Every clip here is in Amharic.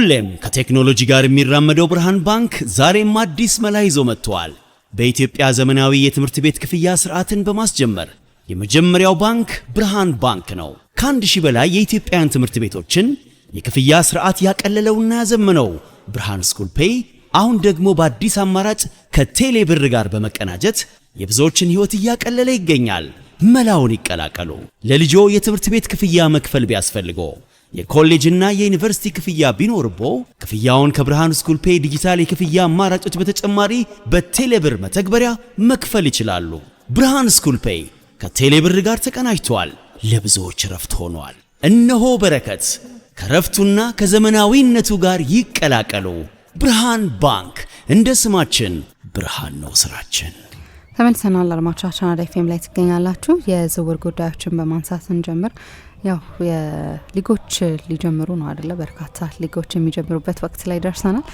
ሁሌም ከቴክኖሎጂ ጋር የሚራመደው ብርሃን ባንክ ዛሬም አዲስ መላ ይዞ መጥቷል። በኢትዮጵያ ዘመናዊ የትምህርት ቤት ክፍያ ስርዓትን በማስጀመር የመጀመሪያው ባንክ ብርሃን ባንክ ነው። ከ1,000 በላይ የኢትዮጵያውያን ትምህርት ቤቶችን የክፍያ ስርዓት ያቀለለውና ያዘመነው ብርሃን School Pay አሁን ደግሞ በአዲስ አማራጭ ከቴሌ ብር ጋር በመቀናጀት የብዙዎችን ሕይወት እያቀለለ ይገኛል። መላውን ይቀላቀሉ። ለልጆ የትምህርት ቤት ክፍያ መክፈል ቢያስፈልጎ፣ የኮሌጅና የዩኒቨርሲቲ ክፍያ ቢኖርቦ፣ ክፍያውን ከብርሃን School Pay ዲጂታል የክፍያ አማራጮች በተጨማሪ በቴሌብር መተግበሪያ መክፈል ይችላሉ። ብርሃን School Pay ከቴሌብር ጋር ተቀናጅቷል። ለብዙዎች ረፍት ሆኗል። እነሆ በረከት። ከረፍቱና ከዘመናዊነቱ ጋር ይቀላቀሉ። ብርሃን ባንክ፣ እንደ ስማችን ብርሃን ነው ስራችን። ተመልሰናል። አድማጮቻችን፣ አራዳ ኤፍ ኤም ላይ ትገኛላችሁ። የዝውውር ጉዳዮችን በማንሳት እንጀምር። ያው የሊጎች ሊጀምሩ ነው አደለ? በርካታ ሊጎች የሚጀምሩበት ወቅት ላይ ደርሰናል።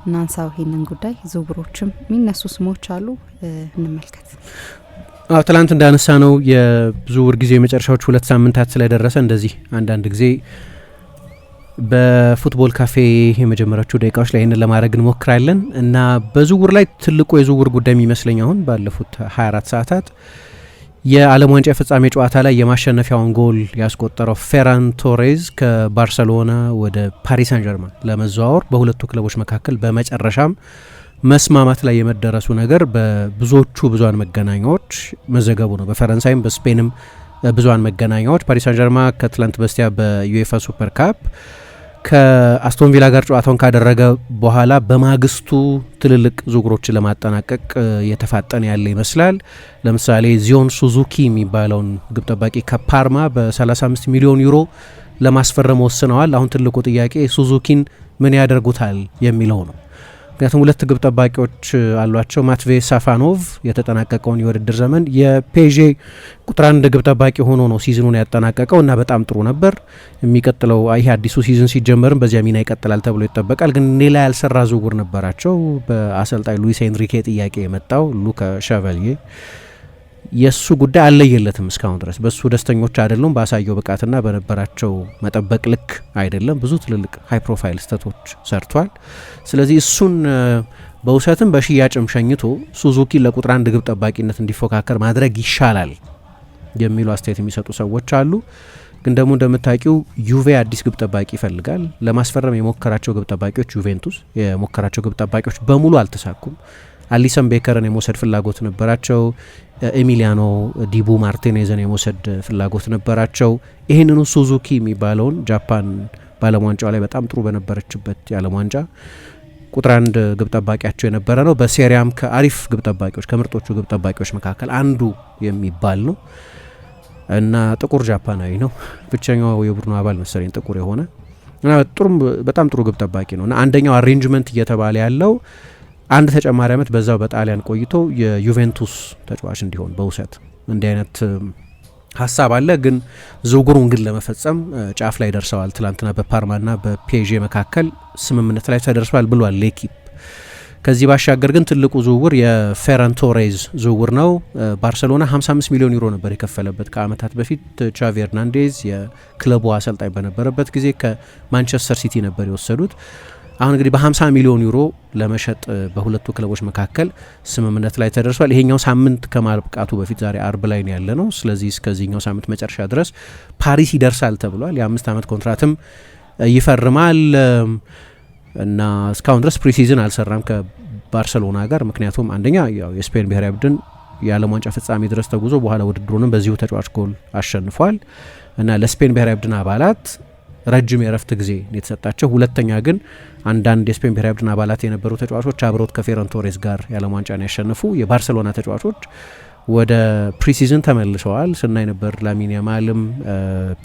እናንሳው ይህንን ጉዳይ። ዝውውሮችም የሚነሱ ስሞች አሉ፣ እንመልከት። አዎ፣ ትላንት እንዳነሳነው የዝውውር ጊዜ የመጨረሻዎቹ 2 ሳምንታት ስለደረሰ እንደዚህ አንዳንድ ጊዜ በ Football Cafe የመጀመሪያዎቹ ደቂቃዎች ላይ ይህንን ለማድረግ እንሞክራለን። እና በዝውውር ላይ ትልቁ የዝውውር ጉዳይ የሚመስለኝ አሁን ባለፉት 24 ሰዓታት የዓለም ዋንጫ የፍጻሜ ጨዋታ ላይ የማሸነፊያውን ጎል ያስቆጠረው ፌራን ቶሬዝ ከባርሰሎና ወደ ፓሪስ ሳን ጀርማን ለመዘዋወር በሁለቱ ክለቦች መካከል በመጨረሻም መስማማት ላይ የመደረሱ ነገር በብዙዎቹ ብዙሃን መገናኛዎች መዘገቡ ነው። በፈረንሳይም በስፔንም ብዙሃን መገናኛዎች ፓሪስ ሳን ጀርማ ከትላንት በስቲያ በዩኤፋ ሱፐር ካፕ ከአስቶን ቪላ ጋር ጨዋታውን ካደረገ በኋላ በማግስቱ ትልልቅ ዝውውሮችን ለማጠናቀቅ እየተፋጠነ ያለ ይመስላል። ለምሳሌ ዚዮን ሱዙኪ የሚባለውን ግብ ጠባቂ ከፓርማ በ35 ሚሊዮን ዩሮ ለማስፈረም ወስነዋል። አሁን ትልቁ ጥያቄ ሱዙኪን ምን ያደርጉታል የሚለው ነው። ምክንያቱም ሁለት ግብ ጠባቂዎች አሏቸው። ማትቬ ሳፋኖቭ የተጠናቀቀውን የውድድር ዘመን የፔዤ ቁጥር አንድ ግብ ጠባቂ ሆኖ ነው season ኑን ያጠናቀቀው እና በጣም ጥሩ ነበር። የሚቀጥለው ይህ አዲሱ season ሲጀመርም በዚያ ሚና ይቀጥላል ተብሎ ይጠበቃል። ግን ሌላ ያልሰራ ዝውውር ነበራቸው። በአሰልጣኝ ሉዊስ ኤንሪኬ ጥያቄ የመጣው ሉካ ሸቫልዬ፣ የእሱ ጉዳይ አልለየለትም እስካሁን ድረስ። በእሱ ደስተኞች አይደሉም። ባሳየው ብቃትና በነበራቸው መጠበቅ ልክ አይደለም። ብዙ ትልልቅ high profile ስህተቶች ሰርቷል። ስለዚህ እሱን በውሰትም በሽያጭም ሸኝቶ ሱዙኪ ለቁጥር አንድ ግብ ጠባቂነት እንዲፎካከር ማድረግ ይሻላል የሚሉ አስተያየት የሚሰጡ ሰዎች አሉ። ግን ደግሞ እንደምታውቂው ዩቬ አዲስ ግብ ጠባቂ ይፈልጋል። ለማስፈረም የሞከራቸው ግብ ጠባቂዎች፣ ዩቬንቱስ የሞከራቸው ግብ ጠባቂዎች በሙሉ አልተሳኩም። አሊሰን ቤከርን የመውሰድ ፍላጎት ነበራቸው። ኤሚሊያኖ ዲቡ ማርቲኔዝን የመውሰድ ፍላጎት ነበራቸው። ይህንኑ ሱዙኪ የሚባለውን ጃፓን በዓለም ዋንጫው ላይ በጣም ጥሩ በነበረችበት የዓለም ዋንጫ ቁጥር አንድ ግብ ጠባቂያቸው የነበረ ነው። በሴሪያም ከአሪፍ ግብ ጠባቂዎች፣ ከምርጦቹ ግብ ጠባቂዎች መካከል አንዱ የሚባል ነው እና ጥቁር ጃፓናዊ ነው። ብቸኛው የቡድኑ አባል መሰለኝ ጥቁር የሆነ እና በጣም ጥሩ ግብ ጠባቂ ነው። እና አንደኛው arrangement እየተባለ ያለው አንድ ተጨማሪ ዓመት በዛው በጣሊያን ቆይቶ የዩቬንቱስ ተጫዋች እንዲሆን በውሰት፣ እንዲህ አይነት ሀሳብ አለ። ግን ዝውውሩን ግን ለመፈጸም ጫፍ ላይ ደርሰዋል። ትላንትና በፓርማና በፔዤ መካከል ስምምነት ላይ ተደርሷል ብሏል ሌኪፕ። ከዚህ ባሻገር ግን ትልቁ ዝውውር የፌራን ቶሬዝ ዝውውር ነው። ባርሰሎና 55 ሚሊዮን ዩሮ ነበር የከፈለበት ከአመታት በፊት። ቻቪ ሄርናንዴዝ የክለቡ አሰልጣኝ በነበረበት ጊዜ ከማንቸስተር ሲቲ ነበር የወሰዱት። አሁን እንግዲህ በ50 ሚሊዮን ዩሮ ለመሸጥ በሁለቱ ክለቦች መካከል ስምምነት ላይ ተደርሷል። ይሄኛው ሳምንት ከማብቃቱ በፊት፣ ዛሬ አርብ ላይ ነው ያለነው። ስለዚህ እስከዚህኛው ሳምንት መጨረሻ ድረስ ፓሪስ ይደርሳል ተብሏል። የ5 ዓመት ኮንትራትም ይፈርማል እና እስካሁን ድረስ pre-season አልሰራም ከባርሰሎና ጋር። ምክንያቱም አንደኛ ያው የስፔን ብሔራዊ ቡድን የዓለም ዋንጫ ፍጻሜ ድረስ ተጉዞ በኋላ ውድድሩንም በዚሁ ተጫዋች ጎል አሸንፏል እና ለስፔን ብሔራዊ ቡድን አባላት ረጅም የረፍት ጊዜ የተሰጣቸው። ሁለተኛ ግን አንዳንድ የስፔን ብሔራዊ ቡድን አባላት የነበሩ ተጫዋቾች፣ አብረውት ከፌረን ቶሬዝ ጋር የዓለም ዋንጫን ያሸነፉ የባርሰሎና ተጫዋቾች ወደ pre-season ተመልሰዋል ስናይ ነበር። ላሚን ያማልም፣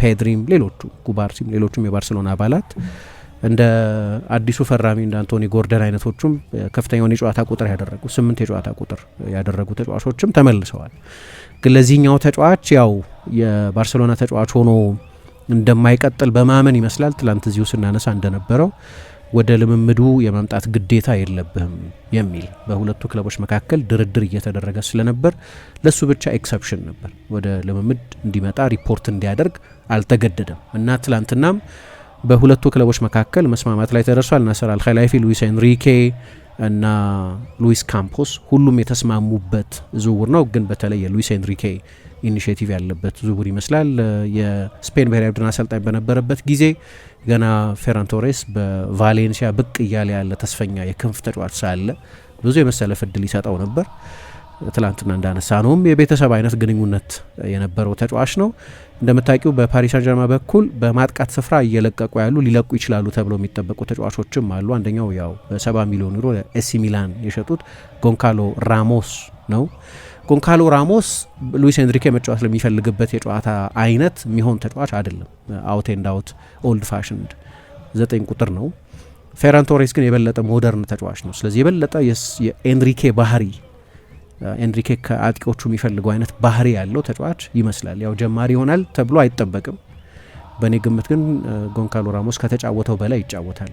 ፔድሪም፣ ሌሎቹ ኩባርሲም፣ ሌሎቹም የባርሰሎና አባላት፣ እንደ አዲሱ ፈራሚ እንደ አንቶኒ ጎርደን አይነቶቹም ከፍተኛውን የጨዋታ ቁጥር ያደረጉ፣ ስምንት የጨዋታ ቁጥር ያደረጉ ተጫዋቾችም ተመልሰዋል። ግን ለዚህኛው ተጫዋች ያው የባርሰሎና ተጫዋች ሆኖ እንደማይቀጥል በማመን ይመስላል ትላንት እዚሁ ስናነሳ እንደነበረው ወደ ልምምዱ የመምጣት ግዴታ የለብህም የሚል በሁለቱ ክለቦች መካከል ድርድር እየተደረገ ስለነበር ለሱ ብቻ exception ነበር። ወደ ልምምድ እንዲመጣ፣ ሪፖርት እንዲያደርግ አልተገደደም እና ትላንትናም በሁለቱ ክለቦች መካከል መስማማት ላይ ተደርሷል። ናስር አልኸላይፊ፣ ሉዊስ ኤንሪኬ እና ሉዊስ ካምፖስ ሁሉም የተስማሙበት ዝውውር ነው። ግን በተለይ የሉዊስ ኤንሪኬ initiative ያለበት ዝውውር ይመስላል። የስፔን ብሔራዊ ቡድን አሰልጣኝ በነበረበት ጊዜ ገና ፌራን ቶሬስ በቫሌንሲያ ብቅ እያለ ያለ ተስፈኛ የክንፍ ተጫዋች ሳለ ብዙ የመሰለፍ እድል ይሰጠው ነበር። ትላንትና እንዳነሳ ነውም የቤተሰብ አይነት ግንኙነት የነበረው ተጫዋች ነው። እንደምታውቂው በፓሪስ ሳን ጀርማ በኩል በማጥቃት ስፍራ እየለቀቁ ያሉ፣ ሊለቁ ይችላሉ ተብለው የሚጠበቁ ተጫዋቾችም አሉ። አንደኛው ያው በ70 ሚሊዮን ዩሮ ለኤሲ ሚላን የሸጡት ጎንካሎ ራሞስ ነው። ጎንካሎ ራሞስ ሉዊስ ኤንሪኬ መጫወት ለሚፈልግበት የጨዋታ አይነት የሚሆን ተጫዋች አይደለም። Out and out old fashioned 9 ቁጥር ነው። ፌራን ቶሬስ ግን የበለጠ modern ተጫዋች ነው። ስለዚህ የበለጠ የኤንሪኬ ባህሪ፣ ኤንሪኬ ከአጥቂዎቹ የሚፈልገው አይነት ባህሪ ያለው ተጫዋች ይመስላል። ያው ጀማሪ ይሆናል ተብሎ አይጠበቅም። በእኔ ግምት ግን ጎንካሎ ራሞስ ከተጫወተው በላይ ይጫወታል።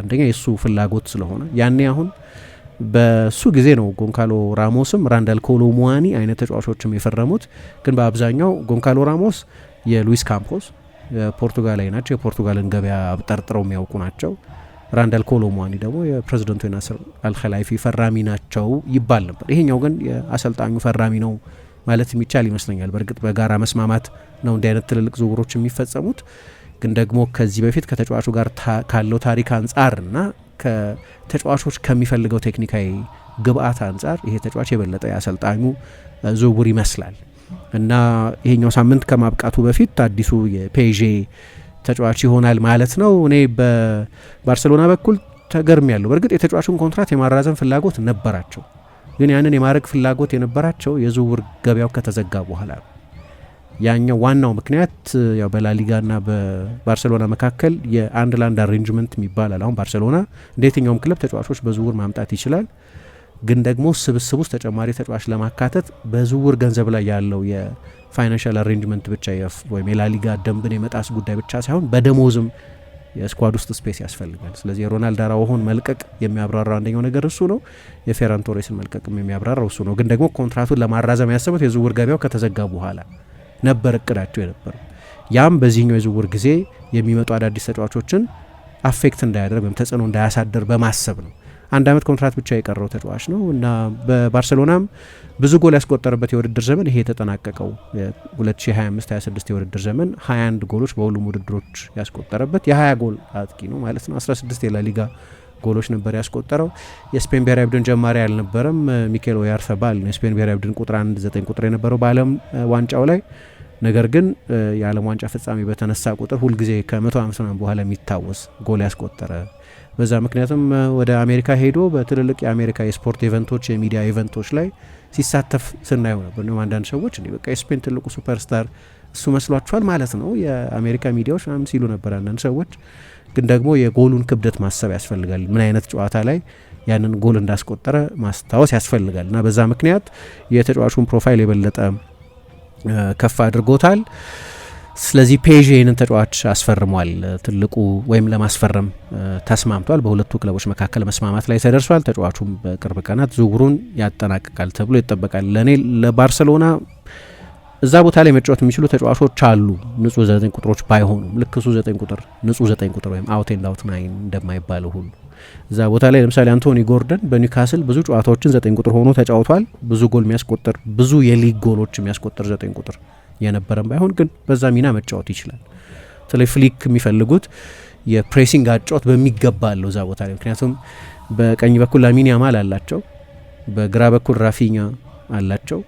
አንደኛ የእሱ ፍላጎት ስለሆነ፣ ያኔ አሁን በሱ ጊዜ ነው ጎንካሎ ራሞስም ራንዳል ኮሎ ሙዋኒ አይነት ተጫዋቾችም የፈረሙት። ግን በአብዛኛው ጎንካሎ ራሞስ የሉዊስ ካምፖስ ፖርቱጋላዊ ናቸው። የፖርቱጋልን ገበያ አብጠርጥረው የሚያውቁ ናቸው። ራንዳል ኮሎ ሙዋኒ ደግሞ የፕሬዚደንቱ የናስር አልኸላይፊ ፈራሚ ናቸው ይባል ነበር። ይሄኛው ግን የአሰልጣኙ ፈራሚ ነው ማለት የሚቻል ይመስለኛል። በእርግጥ በጋራ መስማማት ነው እንዲህ አይነት ትልልቅ ዝውውሮች የሚፈጸሙት። ግን ደግሞ ከዚህ በፊት ከተጫዋቹ ጋር ካለው ታሪክ አንጻርና ከተጫዋቾች ከሚፈልገው ቴክኒካዊ ግብአት አንጻር ይሄ ተጫዋች የበለጠ የአሰልጣኙ ዝውውር ይመስላል እና ይሄኛው ሳምንት ከማብቃቱ በፊት አዲሱ የፔዤ ተጫዋች ይሆናል ማለት ነው። እኔ በባርሴሎና በኩል ተገርሜያለሁ። በእርግጥ የተጫዋቹን ኮንትራት የማራዘም ፍላጎት ነበራቸው። ግን ያንን የማድረግ ፍላጎት የነበራቸው የዝውውር ገበያው ከተዘጋ በኋላ ነው። ያኛው ዋናው ምክንያት ያው በላሊጋና በባርሴሎና መካከል የአንድ ለአንድ arrangement የሚባል አለ። አሁን ባርሴሎና እንደ የትኛውም ክለብ ተጫዋቾች በዝውውር ማምጣት ይችላል። ግን ደግሞ ስብስብ ውስጥ ተጨማሪ ተጫዋች ለማካተት በዝውውር ገንዘብ ላይ ያለው የ financial arrangement ብቻ ወይም የላሊጋ ደንብን የመጣስ ጉዳይ ብቻ ሳይሆን በደሞዝም የ squad ውስጥ space ያስፈልጋል። ስለዚህ የሮናልድ አራውሆን መልቀቅ የሚያብራራው አንደኛው ነገር እሱ ነው። የፌራን ቶሬስን መልቀቅም የሚያብራራው እሱ ነው። ግን ደግሞ ኮንትራቱን ለማራዘም ያሰቡት የዝውውር ገበያው ከተዘጋ በኋላ ነበር እቅዳቸው የነበረው። ያም በዚህኛው የዝውውር ጊዜ የሚመጡ አዳዲስ ተጫዋቾችን affect እንዳያደርግ ወይም ተጽዕኖ እንዳያሳድር በማሰብ ነው። አንድ አመት ኮንትራት ብቻ የቀረው ተጫዋች ነው እና በባርሴሎናም ብዙ ጎል ያስቆጠረበት የውድድር ዘመን ይሄ የተጠናቀቀው 2025/26 የውድድር ዘመን 21 ጎሎች በሁሉም ውድድሮች ያስቆጠረበት የ20 ጎል አጥቂ ነው ማለት ነው። 16 የላሊጋ ጎሎች ነበር ያስቆጠረው። የስፔን ብሔራዊ ቡድን ጀማሪ አልነበረም። ሚኬል ኦያርሰባል ነው የስፔን ብሔራዊ ቡድን ቁጥር 1 9 ቁጥር የነበረው በዓለም ዋንጫው ላይ። ነገር ግን የዓለም ዋንጫ ፍጻሜ በተነሳ ቁጥር ሁልጊዜ ከ150 ምናምን በኋላ የሚታወስ ጎል ያስቆጠረ፣ በዛ ምክንያትም ወደ አሜሪካ ሄዶ በትልልቅ የአሜሪካ የስፖርት event ኦች፣ የሚዲያ event ኦች ላይ ሲሳተፍ ስናየው ነበር። እንዲሁም አንዳንድ ሰዎች እንዲህ በቃ የስፔን ትልቁ superstar እሱ መስሏቸዋል ማለት ነው የአሜሪካ ሚዲያዎች ምናምን ሲሉ ነበር አንዳንድ ሰዎች። ግን ደግሞ የጎሉን ክብደት ማሰብ ያስፈልጋል። ምን አይነት ጨዋታ ላይ ያንን ጎል እንዳስቆጠረ ማስታወስ ያስፈልጋል እና በዛ ምክንያት የተጫዋቹን profile የበለጠ ከፍ አድርጎታል። ስለዚህ ፔዤ ይህንን ተጫዋች አስፈርሟል። ትልቁ ወይም ለማስፈረም ተስማምቷል። በሁለቱ ክለቦች መካከል መስማማት ላይ ተደርሷል። ተጫዋቹም በቅርብ ቀናት ዝውውሩን ያጠናቅቃል ተብሎ ይጠበቃል። ለእኔ ለባርሰሎና እዛ ቦታ ላይ መጫወት የሚችሉ ተጫዋቾች አሉ፣ ንጹህ 9 ቁጥሮች ባይሆኑም። ልክ እሱ 9 ቁጥር፣ ንጹህ 9 ቁጥር ወይም out and out nine እንደማይባለው ሁሉ እዛ ቦታ ላይ ለምሳሌ አንቶኒ ጎርደን በኒውካስል ብዙ ጨዋታዎችን 9 ቁጥር ሆኖ ተጫውቷል። ብዙ ጎል የሚያስቆጥር፣ ብዙ የሊግ ጎሎች የሚያስቆጥር 9 ቁጥር የነበረም ባይሆን ግን በዛ ሚና መጫወት ይችላል። በተለይ ፍሊክ የሚፈልጉት የ pressing አጫወት በሚገባ አለው እዛ ቦታ ላይ፣ ምክንያቱም በቀኝ በኩል ላሚን ያማል አላቸው፣ በግራ በኩል ራፊኛ አላቸው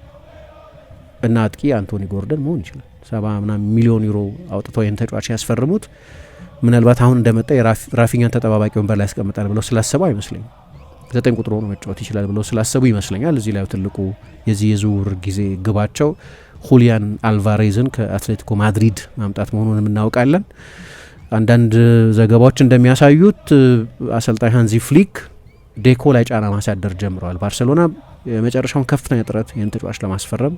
እና አጥቂ አንቶኒ ጎርደን መሆን ይችላል። 70 ምናምን ሚሊዮን ዩሮ አውጥተው ይህን ተጫዋች ያስፈርሙት ምናልባት አሁን እንደመጣ የራፊኛን ተጠባባቂ ወንበር ላይ ያስቀምጣል ብለው ስላሰቡ አይመስለኝም። 9 ቁጥር ሆኖ መጫወት ይችላል ብለው ስላሰቡ ይመስለኛል። እዚህ ላይ ትልቁ የዚህ የዝውውር ጊዜ ግባቸው ሁሊያን አልቫሬዝን ከአትሌቲኮ ማድሪድ ማምጣት መሆኑን እናውቃለን። አንዳንድ ዘገባዎች እንደሚያሳዩት አሰልጣኝ ሃንዚ ፍሊክ ዴኮ ላይ ጫና ማሳደር ጀምረዋል። ባርሴሎና የመጨረሻውን ከፍተኛ ጥረት ይህን ተጫዋች ለማስፈረም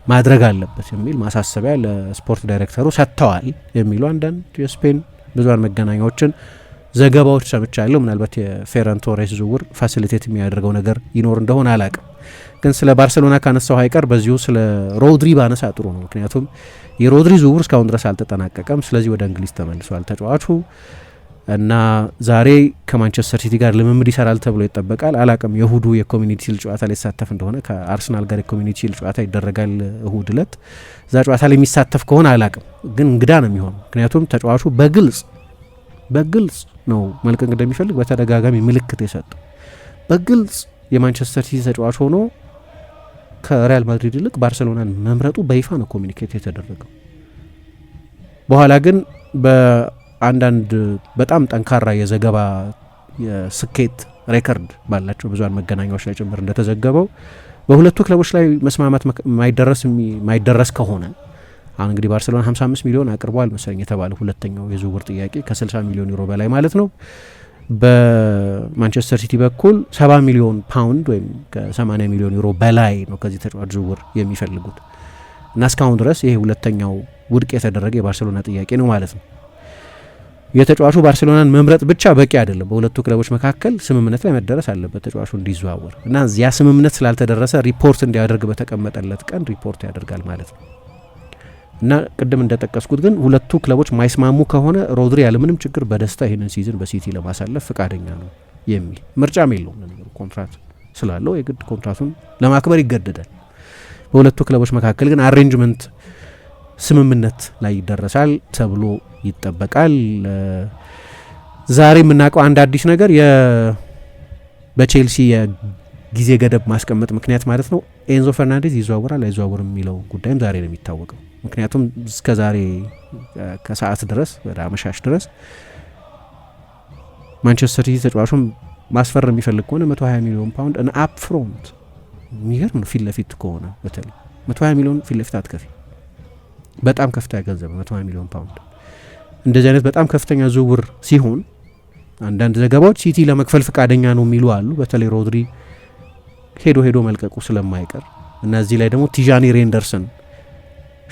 ማድረግ አለበት የሚል ማሳሰቢያ ለስፖርት ዳይሬክተሩ ሰጥተዋል የሚሉ አንዳንድ የስፔን ብዙሃን መገናኛዎችን ዘገባዎች ሰምቻለሁ። ምናልባት የፌራን ቶሬስ ዝውውር facilitate የሚያደርገው ነገር ይኖር እንደሆነ አላቅም። ግን ስለ ባርሴሎና ካነሳው አይቀር በዚሁ ስለ ሮድሪ ባነሳ ጥሩ ነው። ምክንያቱም የሮድሪ ዝውውር እስካሁን ድረስ አልተጠናቀቀም። ስለዚህ ወደ እንግሊዝ ተመልሷል ተጫዋቹ እና ዛሬ ከማንቸስተር ሲቲ ጋር ልምምድ ይሰራል ተብሎ ይጠበቃል። አላቅም የእሁዱ የ Community Shield ጨዋታ ላይ ይሳተፍ እንደሆነ። ከአርሰናል ጋር የ Community Shield ጨዋታ ይደረጋል እሁድ እለት። እዛ ጨዋታ ላይ የሚሳተፍ ከሆነ አላቅም፣ ግን እንግዳ ነው የሚሆነው። ምክንያቱም ተጫዋቹ በግልጽ ነው መልቀቅ እንደሚፈልግ በተደጋጋሚ ምልክት የሰጠው። በግልጽ የማንቸስተር ሲቲ ተጫዋች ሆኖ ከሪያል ማድሪድ ይልቅ ባርሴሎናን መምረጡ በይፋ ነው communicate የተደረገው። በኋላ ግን በአንዳንድ በጣም ጠንካራ የዘገባ የስኬት record ባላቸው ብዙሃን መገናኛዎች ላይ ጭምር እንደተዘገበው በሁለቱ ክለቦች ላይ መስማማት ማይደረስ ከሆነ፣ አሁን እንግዲህ ባርሴሎና 55 ሚሊዮን አቅርቧል መሰለኝ የተባለ ሁለተኛው የዝውውር ጥያቄ፣ ከ60 ሚሊዮን ዩሮ በላይ ማለት ነው። በማንቸስተር ሲቲ በኩል 70 ሚሊዮን ፓውንድ ወይም ከ80 ሚሊዮን ዩሮ በላይ ነው ከዚህ ተጫዋች ዝውውር የሚፈልጉት እና እስካሁን ድረስ ይሄ ሁለተኛው ውድቅ የተደረገ የባርሴሎና ጥያቄ ነው ማለት ነው። የተጫዋቹ ባርሴሎናን መምረጥ ብቻ በቂ አይደለም። በሁለቱ ክለቦች መካከል ስምምነት ላይ መደረስ አለበት ተጫዋቹ እንዲዘዋወር እና ያ ስምምነት ስላልተደረሰ ሪፖርት እንዲያደርግ በተቀመጠለት ቀን ሪፖርት ያደርጋል ማለት ነው። እና ቅድም እንደጠቀስኩት ግን ሁለቱ ክለቦች ማይስማሙ ከሆነ ሮድሪ ያለምንም ችግር በደስታ ይህንን season በሲቲ ለማሳለፍ ፍቃደኛ ነው የሚል፣ ምርጫም የለውም። ለነገሩ ኮንትራት ስላለው የግድ ኮንትራቱን ለማክበር ይገደዳል። በሁለቱ ክለቦች መካከል ግን arrangement፣ ስምምነት ላይ ይደረሳል ተብሎ ይጠበቃል። ዛሬ የምናውቀው አንድ አዲስ ነገር በቼልሲ የጊዜ ገደብ ማስቀመጥ ምክንያት ማለት ነው፣ ኤንዞ ፈርናንዴዝ ይዘዋወራል አይዘዋወርም የሚለው ጉዳይም ዛሬ ነው የሚታወቀው። ምክንያቱም እስከ ዛሬ ከሰዓት ድረስ፣ ወደ አመሻሽ ድረስ ማንቸስተር ሲቲ ተጫዋቹን ማስፈረም የሚፈልግ ከሆነ 120 ሚሊዮን ፓውንድ እን upfront፣ የሚገርም ነው። ፊት ለፊት ከሆነ በተለይ 120 ሚሊዮን ፊት ለፊት አትከፊ፣ በጣም ከፍተኛ ገንዘብ 120 ሚሊዮን ፓውንድ። እንደዚህ አይነት በጣም ከፍተኛ ዝውውር ሲሆን አንዳንድ ዘገባዎች ሲቲ ለመክፈል ፈቃደኛ ነው የሚሉ አሉ። በተለይ ሮድሪ ሄዶ ሄዶ መልቀቁ ስለማይቀር እና እዚህ ላይ ደግሞ ቲዣኒ ሬንደርስን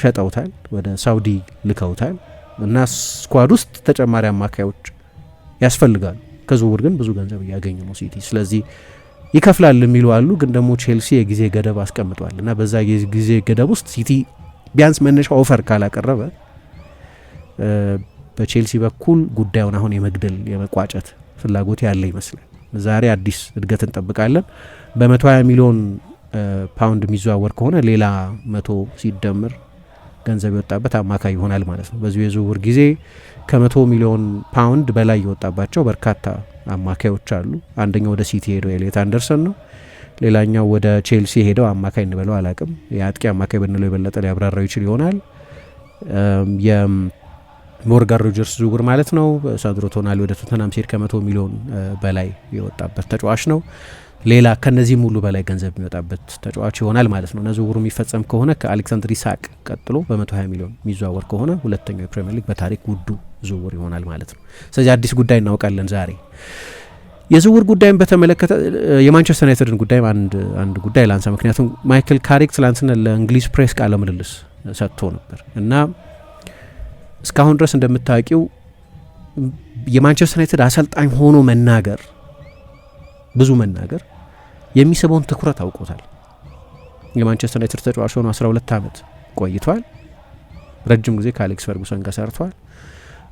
ሸጠውታል፣ ወደ ሳውዲ ልከውታል እና squad ውስጥ ተጨማሪ አማካዮች ያስፈልጋሉ። ከዝውውር ግን ብዙ ገንዘብ እያገኙ ነው ሲቲ፣ ስለዚህ ይከፍላል የሚሉ አሉ። ግን ደግሞ ቼልሲ የጊዜ ገደብ አስቀምጧል እና በዛ ጊዜ ገደብ ውስጥ ሲቲ ቢያንስ መነሻ offer ካላቀረበ በቼልሲ በኩል ጉዳዩን አሁን የመግደል፣ የመቋጨት ፍላጎት ያለ ይመስላል። ዛሬ አዲስ እድገት እንጠብቃለን። በ120 ሚሊዮን ፓውንድ የሚዘዋወር ከሆነ ሌላ 100 ሲደምር ገንዘብ የወጣበት አማካይ ይሆናል ማለት ነው። በዚሁ የዝውውር ጊዜ ከ100 ሚሊዮን ፓውንድ በላይ የወጣባቸው በርካታ አማካዮች አሉ። አንደኛው ወደ ሲቲ ሄደው ኤሊየት አንደርሰን ነው። ሌላኛው ወደ ቼልሲ ሄደው አማካይ እንበለው አላቅም፣ የአጥቂ አማካይ ብንለው የበለጠ ሊያብራራው ይችል ይሆናል። የሞርጋን ሮጀርስ ዝውውር ማለት ነው። ሳንድሮ ቶናሊ ወደ ቶተንሃም ሲሄድ ከ100 ሚሊዮን በላይ የወጣበት ተጫዋች ነው። ሌላ ከነዚህም ሁሉ በላይ ገንዘብ የሚወጣበት ተጫዋች ይሆናል ማለት ነው እና ዝውውሩ የሚፈጸም ከሆነ ከአሌክሳንድር ኢሳቅ ቀጥሎ በ120 ሚሊዮን የሚዘዋወር ከሆነ ሁለተኛው የፕሪምየር ሊግ በታሪክ ውዱ ዝውውር ይሆናል ማለት ነው። ስለዚህ አዲስ ጉዳይ እናውቃለን ዛሬ። የዝውውር ጉዳይን በተመለከተ የማንቸስተር ዩናይትድን ጉዳይ አንድ ጉዳይ ላንሳ። ምክንያቱም ማይክል ካሪክ ትላንትና ለእንግሊዝ ፕሬስ ቃለ ምልልስ ሰጥቶ ነበር እና እስካሁን ድረስ እንደምታውቂው የማንቸስተር ዩናይትድ አሰልጣኝ ሆኖ መናገር፣ ብዙ መናገር የሚስበውን ትኩረት አውቆታል። የማንቸስተር ዩናይትድ ተጫዋች ሆኖ 12 ዓመት ቆይቷል። ረጅም ጊዜ ከአሌክስ ፈርጉሰን ጋር ሰርቷል።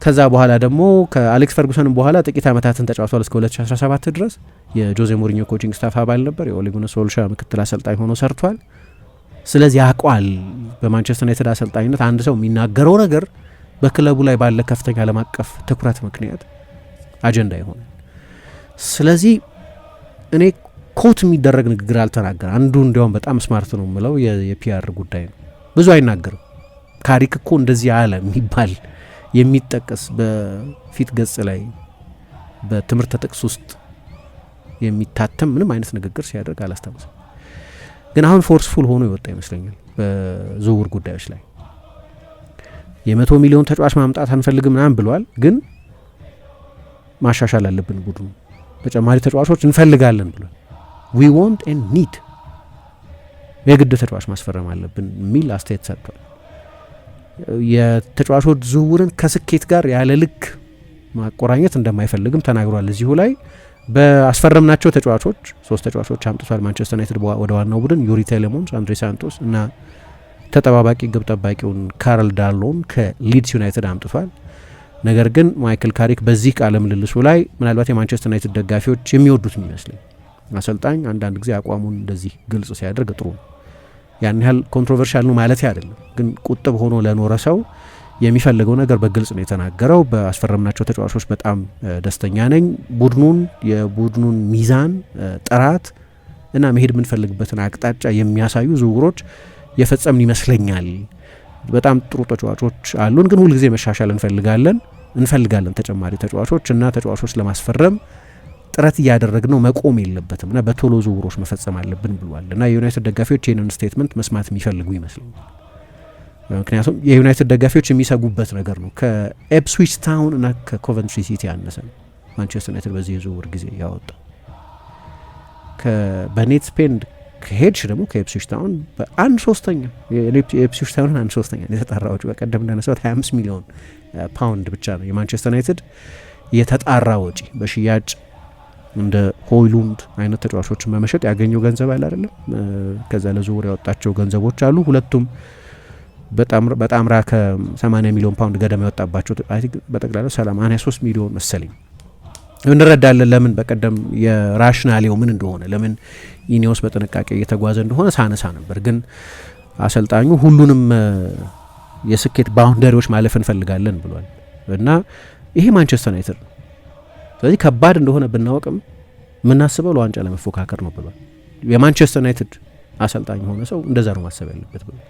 ከዛ በኋላ ደግሞ ከአሌክስ ፈርጉሰን በኋላ ጥቂት ዓመታትን ተጫውቷል። እስከ 2017 ድረስ የጆዜ ሞሪኞ coaching staff አባል ነበር። የኦሌ ጉናር ሶልሻ ምክትል አሰልጣኝ ሆኖ ሰርቷል። ስለዚህ ያውቋል። በማንቸስተር ዩናይትድ አሰልጣኝነት አንድ ሰው የሚናገረው ነገር በክለቡ ላይ ባለ ከፍተኛ ዓለም አቀፍ ትኩረት ምክንያት አጀንዳ ይሆናል። ስለዚህ እኔ quote የሚደረግ ንግግር አልተናገረ። አንዱ እንዲያውም በጣም smart ነው የምለው የ PR ጉዳይ ነው። ብዙ አይናገርም። ካሪክ እኮ እንደዚህ አለ የሚባል፣ የሚጠቀስ፣ በፊት ገጽ ላይ በትምህርት ጥቅስ ውስጥ የሚታተም ምንም አይነት ንግግር ሲያደርግ አላስታውስም። ግን አሁን forceful ሆኖ የወጣ ይመስለኛል በዝውውር ጉዳዮች ላይ። የ100 ሚሊዮን ተጫዋች ማምጣት አንፈልግም ምናምን ብሏል። ግን ማሻሻል አለብን ቡድኑ፣ ተጨማሪ ተጫዋቾች እንፈልጋለን ብሏል። We want and need፣ የግድ ተጫዋች ማስፈረም አለብን የሚል አስተያየት ሰጥቷል። የተጫዋቾች ዝውውርን ከስኬት ጋር ያለ ልክ ማቆራኘት እንደማይፈልግም ተናግሯል። እዚሁ ላይ በአስፈረምናቸው ተጫዋቾች፣ ሶስት ተጫዋቾች አምጥቷል ማንቸስተር ዩናይትድ ወደ ዋናው ቡድን፣ ዩሪ ቴሌሞንስ፣ አንድሬ ሳንቶስ እና ተጠባባቂ ግብ ጠባቂውን ካርል ዳርሎን ከሊድስ ዩናይትድ አምጥቷል። ነገር ግን ማይክል ካሪክ በዚህ ቃለ ምልልሱ ላይ ምናልባት የማንቸስተር ዩናይትድ ደጋፊዎች የሚወዱት የሚመስለኝ አሰልጣኝ አንዳንድ ጊዜ አቋሙን እንደዚህ ግልጽ ሲያደርግ ጥሩ ነው። ያን ያህል controversial ነው ማለት አይደለም፣ ግን ቁጥብ ሆኖ ለኖረ ሰው የሚፈልገው ነገር በግልጽ ነው የተናገረው። በአስፈረምናቸው ተጫዋቾች በጣም ደስተኛ ነኝ። የቡድኑን ሚዛን፣ ጥራት እና መሄድ የምንፈልግበትን አቅጣጫ የሚያሳዩ ዝውውሮች የፈጸምን ይመስለኛል። በጣም ጥሩ ተጫዋቾች አሉን፣ ግን ሁልጊዜ መሻሻል እንፈልጋለን ተጨማሪ ተጫዋቾች እና ተጫዋቾች ለማስፈረም ጥረት እያደረግን ነው፣ መቆም የለበትም እና በቶሎ ዝውውሮች መፈጸም አለብን ብሏል። እና የዩናይትድ ደጋፊዎች ይህንን statement መስማት የሚፈልጉ ይመስለኛል። ምክንያቱም የዩናይትድ ደጋፊዎች የሚሰጉበት ነገር ነው። ከኤፕስዊች ታውን እና ከኮቨንትሪ ሲቲ ያነሰ ነው ማንቸስተር ዩናይትድ በዚህ የዝውውር ጊዜ ያወጣው። በ net spend ከሄድሽ ደግሞ ከኤፕስዊች ታውን በአንድ ሶስተኛ፣ የኤፕስዊች ታውን አንድ ሶስተኛ የተጣራ ወጪ፣ በቀደም እንዳነሳሁት 25 ሚሊዮን ፓውንድ ብቻ ነው የማንቸስተር ዩናይትድ የተጣራ ወጪ። በሽያጭ እንደ ሆይሉንድ አይነት ተጫዋቾችን በመሸጥ ያገኘው ገንዘብ አለ አይደለም። ከዛ ለዝውውር ያወጣቸው ገንዘቦች አሉ። ሁለቱም በጣምራ ከ80 ሚሊዮን ፓውንድ ገደማ ያወጣባቸው፣ በጠቅላላ 83 ሚሊዮን መሰለኝ። እንረዳለን ለምን በቀደም የ rationale ው ምን እንደሆነ፣ ለምን ኢኒዮስ በጥንቃቄ እየተጓዘ እንደሆነ ሳነሳ ነበር። ግን አሰልጣኙ ሁሉንም የስኬት boundary ዎች ማለፍ እንፈልጋለን ብሏል እና ይሄ ማንቸስተር ዩናይትድ ነው። ስለዚህ ከባድ እንደሆነ ብናውቅም የምናስበው ለዋንጫ ለመፎካከር ነው ብሏል። የማንቸስተር ዩናይትድ አሰልጣኝ የሆነ ሰው እንደዛ ነው ማሰብ ያለበት ብሏል።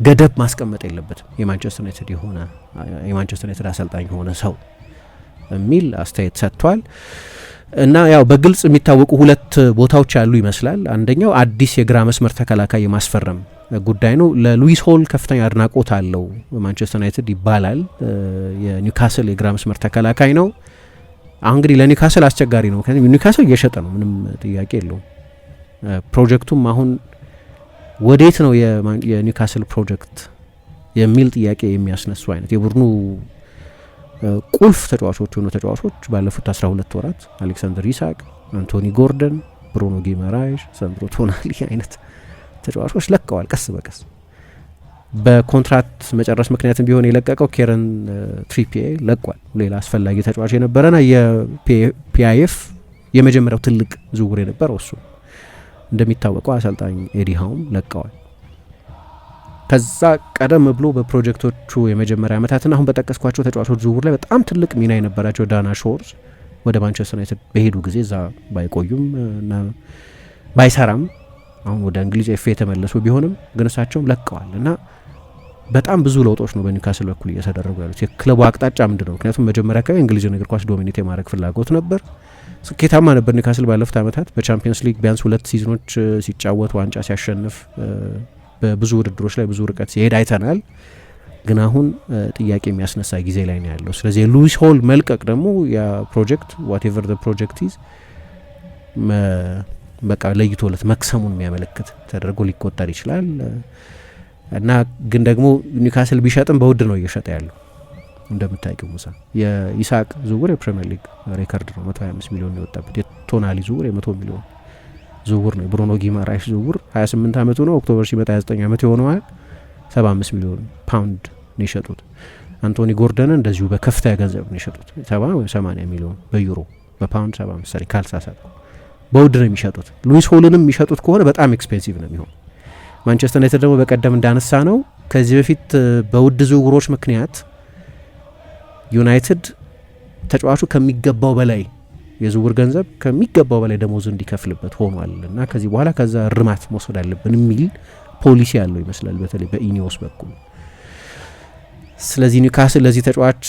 ገደብ ማስቀመጥ የለበትም የማንቸስተር ዩናይትድ አሰልጣኝ የሆነ ሰው የሚል አስተያየት ሰጥቷል። እና ያው በግልጽ የሚታወቁ ሁለት ቦታዎች ያሉ ይመስላል። አንደኛው አዲስ የግራ መስመር ተከላካይ የማስፈረም ጉዳይ ነው። ለሉዊስ ሆል ከፍተኛ አድናቆት አለው ማንቸስተር ዩናይትድ ይባላል። የኒውካስል የግራ መስመር ተከላካይ ነው። አሁን እንግዲህ ለኒውካስል አስቸጋሪ ነው። ምክንያቱም ኒውካስል እየሸጠ ነው፣ ምንም ጥያቄ የለውም። ፕሮጀክቱም አሁን ወዴት ነው የኒውካስል ፕሮጀክት የሚል ጥያቄ የሚያስነሱ አይነት የቡድኑ ቁልፍ ተጫዋቾች የሆኑ ተጫዋቾች ባለፉት 12 ወራት አሌክሳንደር ኢሳቅ፣ አንቶኒ ጎርደን፣ ብሩኖ ጊማራይሽ፣ ሳንድሮ ቶናሊ አይነት ተጫዋቾች ለቀዋል። ቀስ በቀስ በኮንትራት መጨረስ ምክንያትም ቢሆን የለቀቀው ኬረን ትሪፒኤ ለቋል። ሌላ አስፈላጊ ተጫዋች የነበረና የ PIF የመጀመሪያው ትልቅ ዝውውር የነበረው እሱ። እንደሚታወቀው አሰልጣኝ ኤዲ ሃውም ለቀዋል። ከዛ ቀደም ብሎ በፕሮጀክቶቹ የመጀመሪያ ዓመታትና አሁን በጠቀስኳቸው ተጫዋቾች ዝውውር ላይ በጣም ትልቅ ሚና የነበራቸው ዳን አሽዎርዝ ወደ ማንቸስተር ዩናይትድ በሄዱ ጊዜ እዛ ባይቆዩም እና ባይሰራም አሁን ወደ እንግሊዝ FA የተመለሱ ቢሆንም ግን እሳቸውም ለቀዋል እና በጣም ብዙ ለውጦች ነው በኒውካስል በኩል እየተደረጉ ያሉት። የክለቡ አቅጣጫ ምንድን ነው? ምክንያቱም መጀመሪያ አካባቢ እንግሊዝን እግር ኳስ dominate የማድረግ ፍላጎት ነበር። ስኬታማ ነበር ኒውካስል ባለፉት ዓመታት በቻምፒየንስ ሊግ ቢያንስ ሁለት season ኦች ሲጫወት ዋንጫ ሲያሸንፍ በብዙ ውድድሮች ላይ ብዙ ርቀት ሲሄድ አይተናል። ግን አሁን ጥያቄ የሚያስነሳ ጊዜ ላይ ነው ያለው። ስለዚህ የሉዊስ ሆል መልቀቅ ደግሞ ያ ፕሮጀክት፣ whatever the project is፣ በቃ ለይቶለት መክሰሙን የሚያመለክት ተደርጎ ሊቆጠር ይችላል። እና ግን ደግሞ ኒውካስል ቢሸጥም በውድ ነው እየሸጠ ያለው። እንደምታውቂው ሙሳ፣ የኢሳቅ ዝውውር የፕሪምየር ሊግ record ነው፣ 125 ሚሊዮን የወጣበት። የቶናሊ ዝውውር የ100 ሚሊዮን ዝውውር ነው። የብሩኖ ጊማራይሽ ዝውውር 28 ዓመቱ ነው፣ October ሲመጣ 29 ዓመት ይሆነዋል፣ 75 ሚሊዮን ፓውንድ ነው የሸጡት። አንቶኒ ጎርደንን እንደዚሁ በከፍተኛ ገንዘብ ነው የሸጡት፣ 70 ወይም 80 ሚሊዮን በዩሮ፣ በፓውንድ 70 መሰለኝ ካልተሳሳትኩ። በውድ ነው የሚሸጡት። ሉዊስ ሆልንም የሚሸጡት ከሆነ በጣም expensive ነው የሚሆን። ማንቸስተር ዩናይትድ ደግሞ በቀደም እንዳነሳነው ከዚህ በፊት በውድ ዝውውሮች ምክንያት ዩናይትድ ተጫዋቹ ከሚገባው በላይ የዝውውር ገንዘብ፣ ከሚገባው በላይ ደሞዝ እንዲከፍልበት ሆኗል እና ከዚህ በኋላ ከዛ እርማት መውሰድ አለብን የሚል ፖሊሲ ያለው ይመስላል በተለይ በኢኒዮስ በኩል። ስለዚህ ኒውካስል ለዚህ ተጫዋች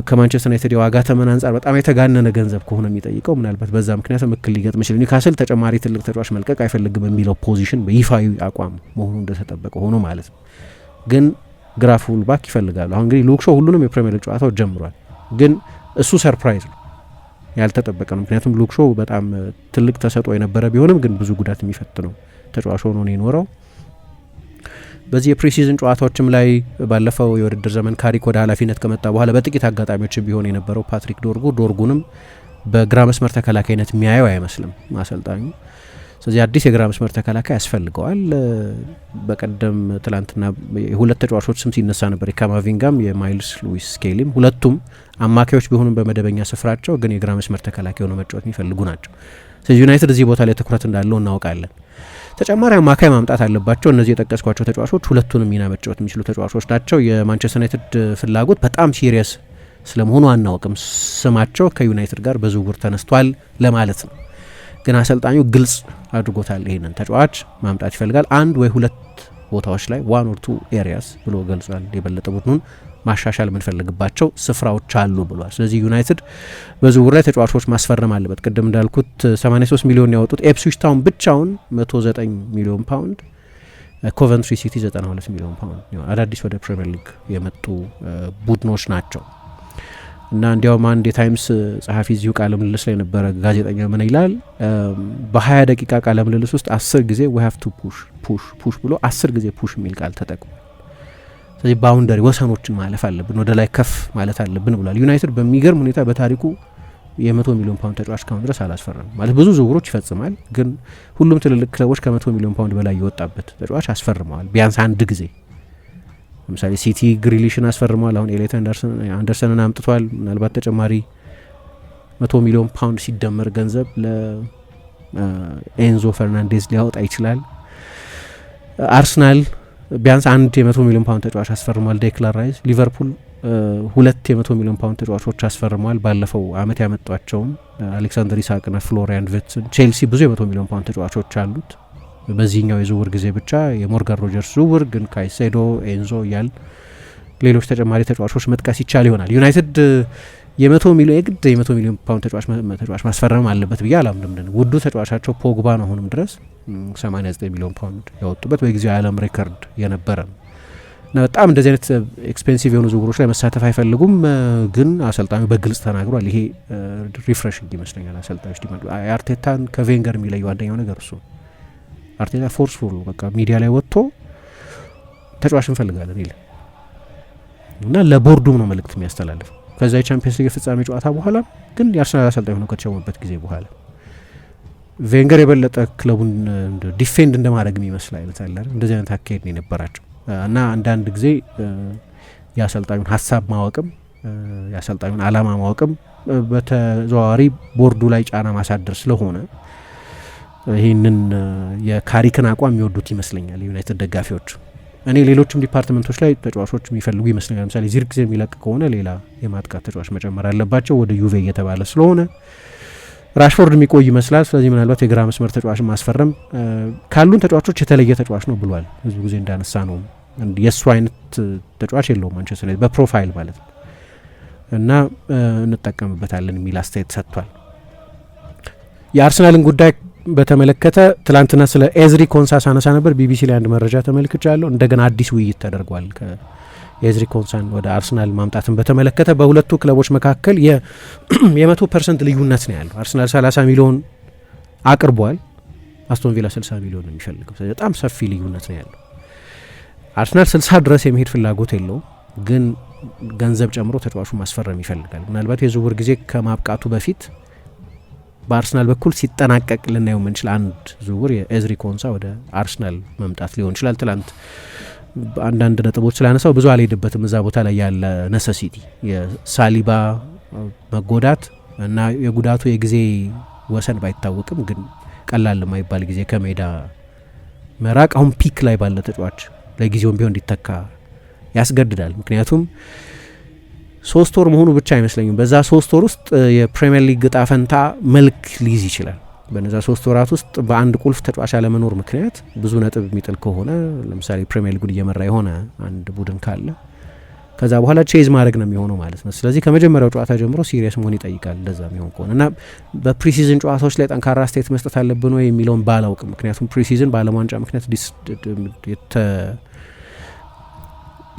ከማንቸስተር ዩናይትድ የዋጋ ተመን አንጻር በጣም የተጋነነ ገንዘብ ከሆነ የሚጠይቀው ምናልባት በዛ ምክንያት እክል ሊገጥም ይችላል። ኒውካስል ተጨማሪ ትልቅ ተጫዋች መልቀቅ አይፈልግም የሚለው position በይፋዊ አቋም መሆኑ እንደተጠበቀ ሆኖ ማለት ነው። ግን ግራ full back ይፈልጋሉ። አሁን እንግዲህ ሉክ ሾው ሁሉንም የፕሪሚየር ሊግ ጨዋታዎች ጀምሯል። ግን እሱ surprise ነው፣ ያልተጠበቀ ነው። ምክንያቱም ሉክ ሾው በጣም ትልቅ ተሰጥኦ የነበረ ቢሆንም ግን ብዙ ጉዳት የሚፈትነው ተጫዋች ሆኖ ነው የኖረው። በዚህ የ pre-season ጨዋታዎችም ላይ ባለፈው የውድድር ዘመን ካሪክ ወደ ኃላፊነት ከመጣ በኋላ በጥቂት አጋጣሚዎች ቢሆን የነበረው ፓትሪክ ዶርጉ፣ ዶርጉንም በግራ መስመር ተከላካይነት የሚያየው አይመስልም አሰልጣኙ። ስለዚህ አዲስ የግራ መስመር ተከላካይ ያስፈልገዋል። በቀደም ትላንትና የሁለት ተጫዋቾች ስም ሲነሳ ነበር፣ የካማቪንጋም የማይልስ ሉዊስ ስኬሊም። ሁለቱም አማካዮች ቢሆኑም በመደበኛ ስፍራቸው ግን የግራ መስመር ተከላካይ ሆነው መጫወት የሚፈልጉ ናቸው። ስለዚህ ዩናይትድ እዚህ ቦታ ላይ ትኩረት እንዳለው እናውቃለን። ተጨማሪ አማካይ ማምጣት አለባቸው። እነዚህ የጠቀስኳቸው ተጫዋቾች ሁለቱንም ሚና መጫወት የሚችሉ ተጫዋቾች ናቸው። የማንቸስተር ዩናይትድ ፍላጎት በጣም serious ስለመሆኑ አናውቅም። ስማቸው ከዩናይትድ ጋር በዝውውር ተነስቷል ለማለት ነው። ግን አሰልጣኙ ግልጽ አድርጎታል። ይሄንን ተጫዋች ማምጣት ይፈልጋል። አንድ ወይ ሁለት ቦታዎች ላይ፣ one or two areas ብሎ ገልጿል። የበለጠ ቡድኑን ማሻሻል የምንፈልግባቸው ስፍራዎች አሉ ብሏል። ስለዚህ ዩናይትድ በዝውውር ላይ ተጫዋቾች ማስፈረም አለበት። ቅድም እንዳልኩት 83 ሚሊዮን ያወጡት ኤፕስዊች ታውን ብቻውን 109 ሚሊዮን ፓውንድ፣ ኮቨንትሪ ሲቲ 92 ሚሊዮን ፓውንድ አዳዲስ ወደ ፕሪምየር ሊግ የመጡ ቡድኖች ናቸው። እና እንዲያውም አንድ የታይምስ ጸሐፊ እዚሁ ቃለ ምልልስ ላይ የነበረ ጋዜጠኛ ምን ይላል? በ20 ደቂቃ ቃለ ምልልስ ውስጥ 10 ጊዜ "we have to push, push, push" ብሎ 10 ጊዜ push የሚል ቃል ተጠቅሟል። ስለዚህ boundary ወሰኖችን ማለፍ አለብን፣ ወደ ላይ ከፍ ማለት አለብን ብሏል። ዩናይትድ በሚገርም ሁኔታ በታሪኩ የ100 ሚሊዮን ፓውንድ ተጫዋች እስካሁን ድረስ አላስፈረምም። ማለት ብዙ ዝውውሮች ይፈጽማል፣ ግን ሁሉም ትልልቅ ክለቦች ከ100 ሚሊዮን ፓውንድ በላይ የወጣበት ተጫዋች አስፈርመዋል ቢያንስ አንድ ጊዜ። ለምሳሌ ሲቲ ግሪሊሽን አስፈርመዋል። አሁን ኤሊየት አንደርሰንን አምጥቷል። ምናልባት ተጨማሪ 100 ሚሊዮን ፓውንድ ሲደመር ገንዘብ ለኤንዞ ፈርናንዴዝ ሊያወጣ ይችላል። አርሰናል ቢያንስ አንድ የ100 ሚሊዮን ፓውንድ ተጫዋች አስፈርሟል፣ ዴክላን ራይስ። ሊቨርፑል ሁለት የ100 ሚሊዮን ፓውንድ ተጫዋቾች አስፈርመዋል። ባለፈው አመት ያመጧቸውም አሌክሳንደር ኢሳቅና ፍሎሪያን ቪርትስን። ቼልሲ ብዙ የ100 ሚሊዮን ፓውንድ ተጫዋቾች አሉት። በዚህኛው የዝውውር ጊዜ ብቻ የሞርጋን ሮጀርስ ዝውውር ግን ካይሴዶ፣ ኤንዞ እያል ሌሎች ተጨማሪ ተጫዋቾች መጥቀስ ይቻል ይሆናል። ዩናይትድ የ100 ሚሊዮን የግድ የ100 ሚሊዮን ፓውንድ ተጫዋች ማስፈረም አለበት ብዬ አላምንም። ውዱ ተጫዋቻቸው ፖግባ ነው። አሁንም ድረስ 89 ሚሊዮን ፓውንድ ያወጡበት በጊዜው የዓለም ሪከርድ የነበረ ነው እና በጣም እንደዚህ አይነት expensive የሆኑ ዝውውሮች ላይ መሳተፍ አይፈልጉም። ግን አሰልጣኙ በግልጽ ተናግሯል። ይሄ refreshing ይመስለኛል። አሰልጣኞች demand አርቴታን ከቬንገር የሚለየው አንደኛው ነገር እሱ። አርቴታ forceful፣ በቃ ሚዲያ ላይ ወጥቶ ተጫዋች እንፈልጋለን ይል እና ለቦርዱም ነው መልእክት የሚያስተላልፈው። ከዛ የቻምፒየንስ ሊግ የፍጻሜ ጨዋታ በኋላ ግን የአርሰናል አሰልጣኝ ሆነው ከተሾመበት ጊዜ በኋላ ቬንገር የበለጠ ክለቡን defend እንደማድረግ የሚመስል አይነት አለ። እንደዚህ አይነት አካሄድ ነው የነበራቸው እና አንዳንድ ጊዜ የአሰልጣኙን ሀሳብ ማወቅም የአሰልጣኙን አላማ ማወቅም በተዘዋዋሪ ቦርዱ ላይ ጫና ማሳደር ስለሆነ ይህንን የካሪክን አቋም የሚወዱት ይመስለኛል የዩናይትድ ደጋፊዎች። እኔ ሌሎችም department ኦች ላይ ተጫዋቾች የሚፈልጉ ይመስለኛል። ለምሳሌ ዚርክዜ የሚለቅ ከሆነ ሌላ የማጥቃት ተጫዋች መጨመር አለባቸው። ወደ ዩቬ እየተባለ ስለሆነ ራሽፎርድ የሚቆይ ይመስላል። ስለዚህ ምናልባት የግራ መስመር ተጫዋች ማስፈረም ካሉን ተጫዋቾች የተለየ ተጫዋች ነው ብሏል። ብዙ ጊዜ እንዳነሳ ነው የእሱ አይነት ተጫዋች የለውም ማንቸስተር ዩናይትድ በ profile ማለት ነው እና እንጠቀምበታለን የሚል አስተያየት ሰጥቷል። የአርሰናልን ጉዳይ በተመለከተ ትላንትና ስለ ኤዝሪ ኮንሳ ሳነሳ ነበር። ቢቢሲ ላይ አንድ መረጃ ተመልክቻለሁ። እንደገና አዲስ ውይይት ተደርጓል። ከኤዝሪ ኮንሳን ወደ አርሰናል ማምጣትን በተመለከተ በሁለቱ ክለቦች መካከል የ100% ልዩነት ነው ያለው። አርሰናል 30 ሚሊዮን አቅርቧል። አስቶን ቪላ 60 ሚሊዮን ነው የሚፈልገው። በጣም ሰፊ ልዩነት ነው ያለው። አርሰናል 60 ድረስ የመሄድ ፍላጎት የለውም፣ ግን ገንዘብ ጨምሮ ተጫዋቹ ማስፈረም ይፈልጋል። ምናልባት የዝውውር ጊዜ ከማብቃቱ በፊት በአርሰናል በኩል ሲጠናቀቅ ልናየው የምንችል አንድ ዝውውር የኤዝሪ ኮንሳ ወደ አርሰናል መምጣት ሊሆን ይችላል። ትላንት አንዳንድ ነጥቦች ስላነሳው ብዙ አልሄድበትም። እዛ ቦታ ላይ ያለ necessity የሳሊባ መጎዳት እና የጉዳቱ የጊዜ ወሰን ባይታወቅም ግን ቀላል የማይባል ጊዜ ከሜዳ መራቅ አሁን peak ላይ ባለ ተጫዋች ለጊዜውም ቢሆን እንዲተካ ያስገድዳል። ምክንያቱም 3 ወር መሆኑ ብቻ አይመስለኝም። በዛ 3 ወር ውስጥ የፕሪምየር ሊግ እጣ ፈንታ መልክ ሊይዝ ይችላል። በነዛ 3 ወራት ውስጥ በአንድ ቁልፍ ተጫዋች አለመኖር ምክንያት ብዙ ነጥብ የሚጥል ከሆነ፣ ለምሳሌ ፕሪምየር ሊጉን እየመራ የሆነ አንድ ቡድን ካለ ከዛ በኋላ chase ማድረግ ነው የሚሆነው ማለት ነው። ስለዚህ ከመጀመሪያው ጨዋታ ጀምሮ serious መሆን ይጠይቃል። እንደዛ የሚሆን ከሆነ እና በ pre-season ጨዋታዎች ላይ ጠንካራ አስተያየት መስጠት አለብን ወይ የሚለውን ባላውቅም፣ ምክንያቱም pre-season በዓለም ዋንጫ ምክንያት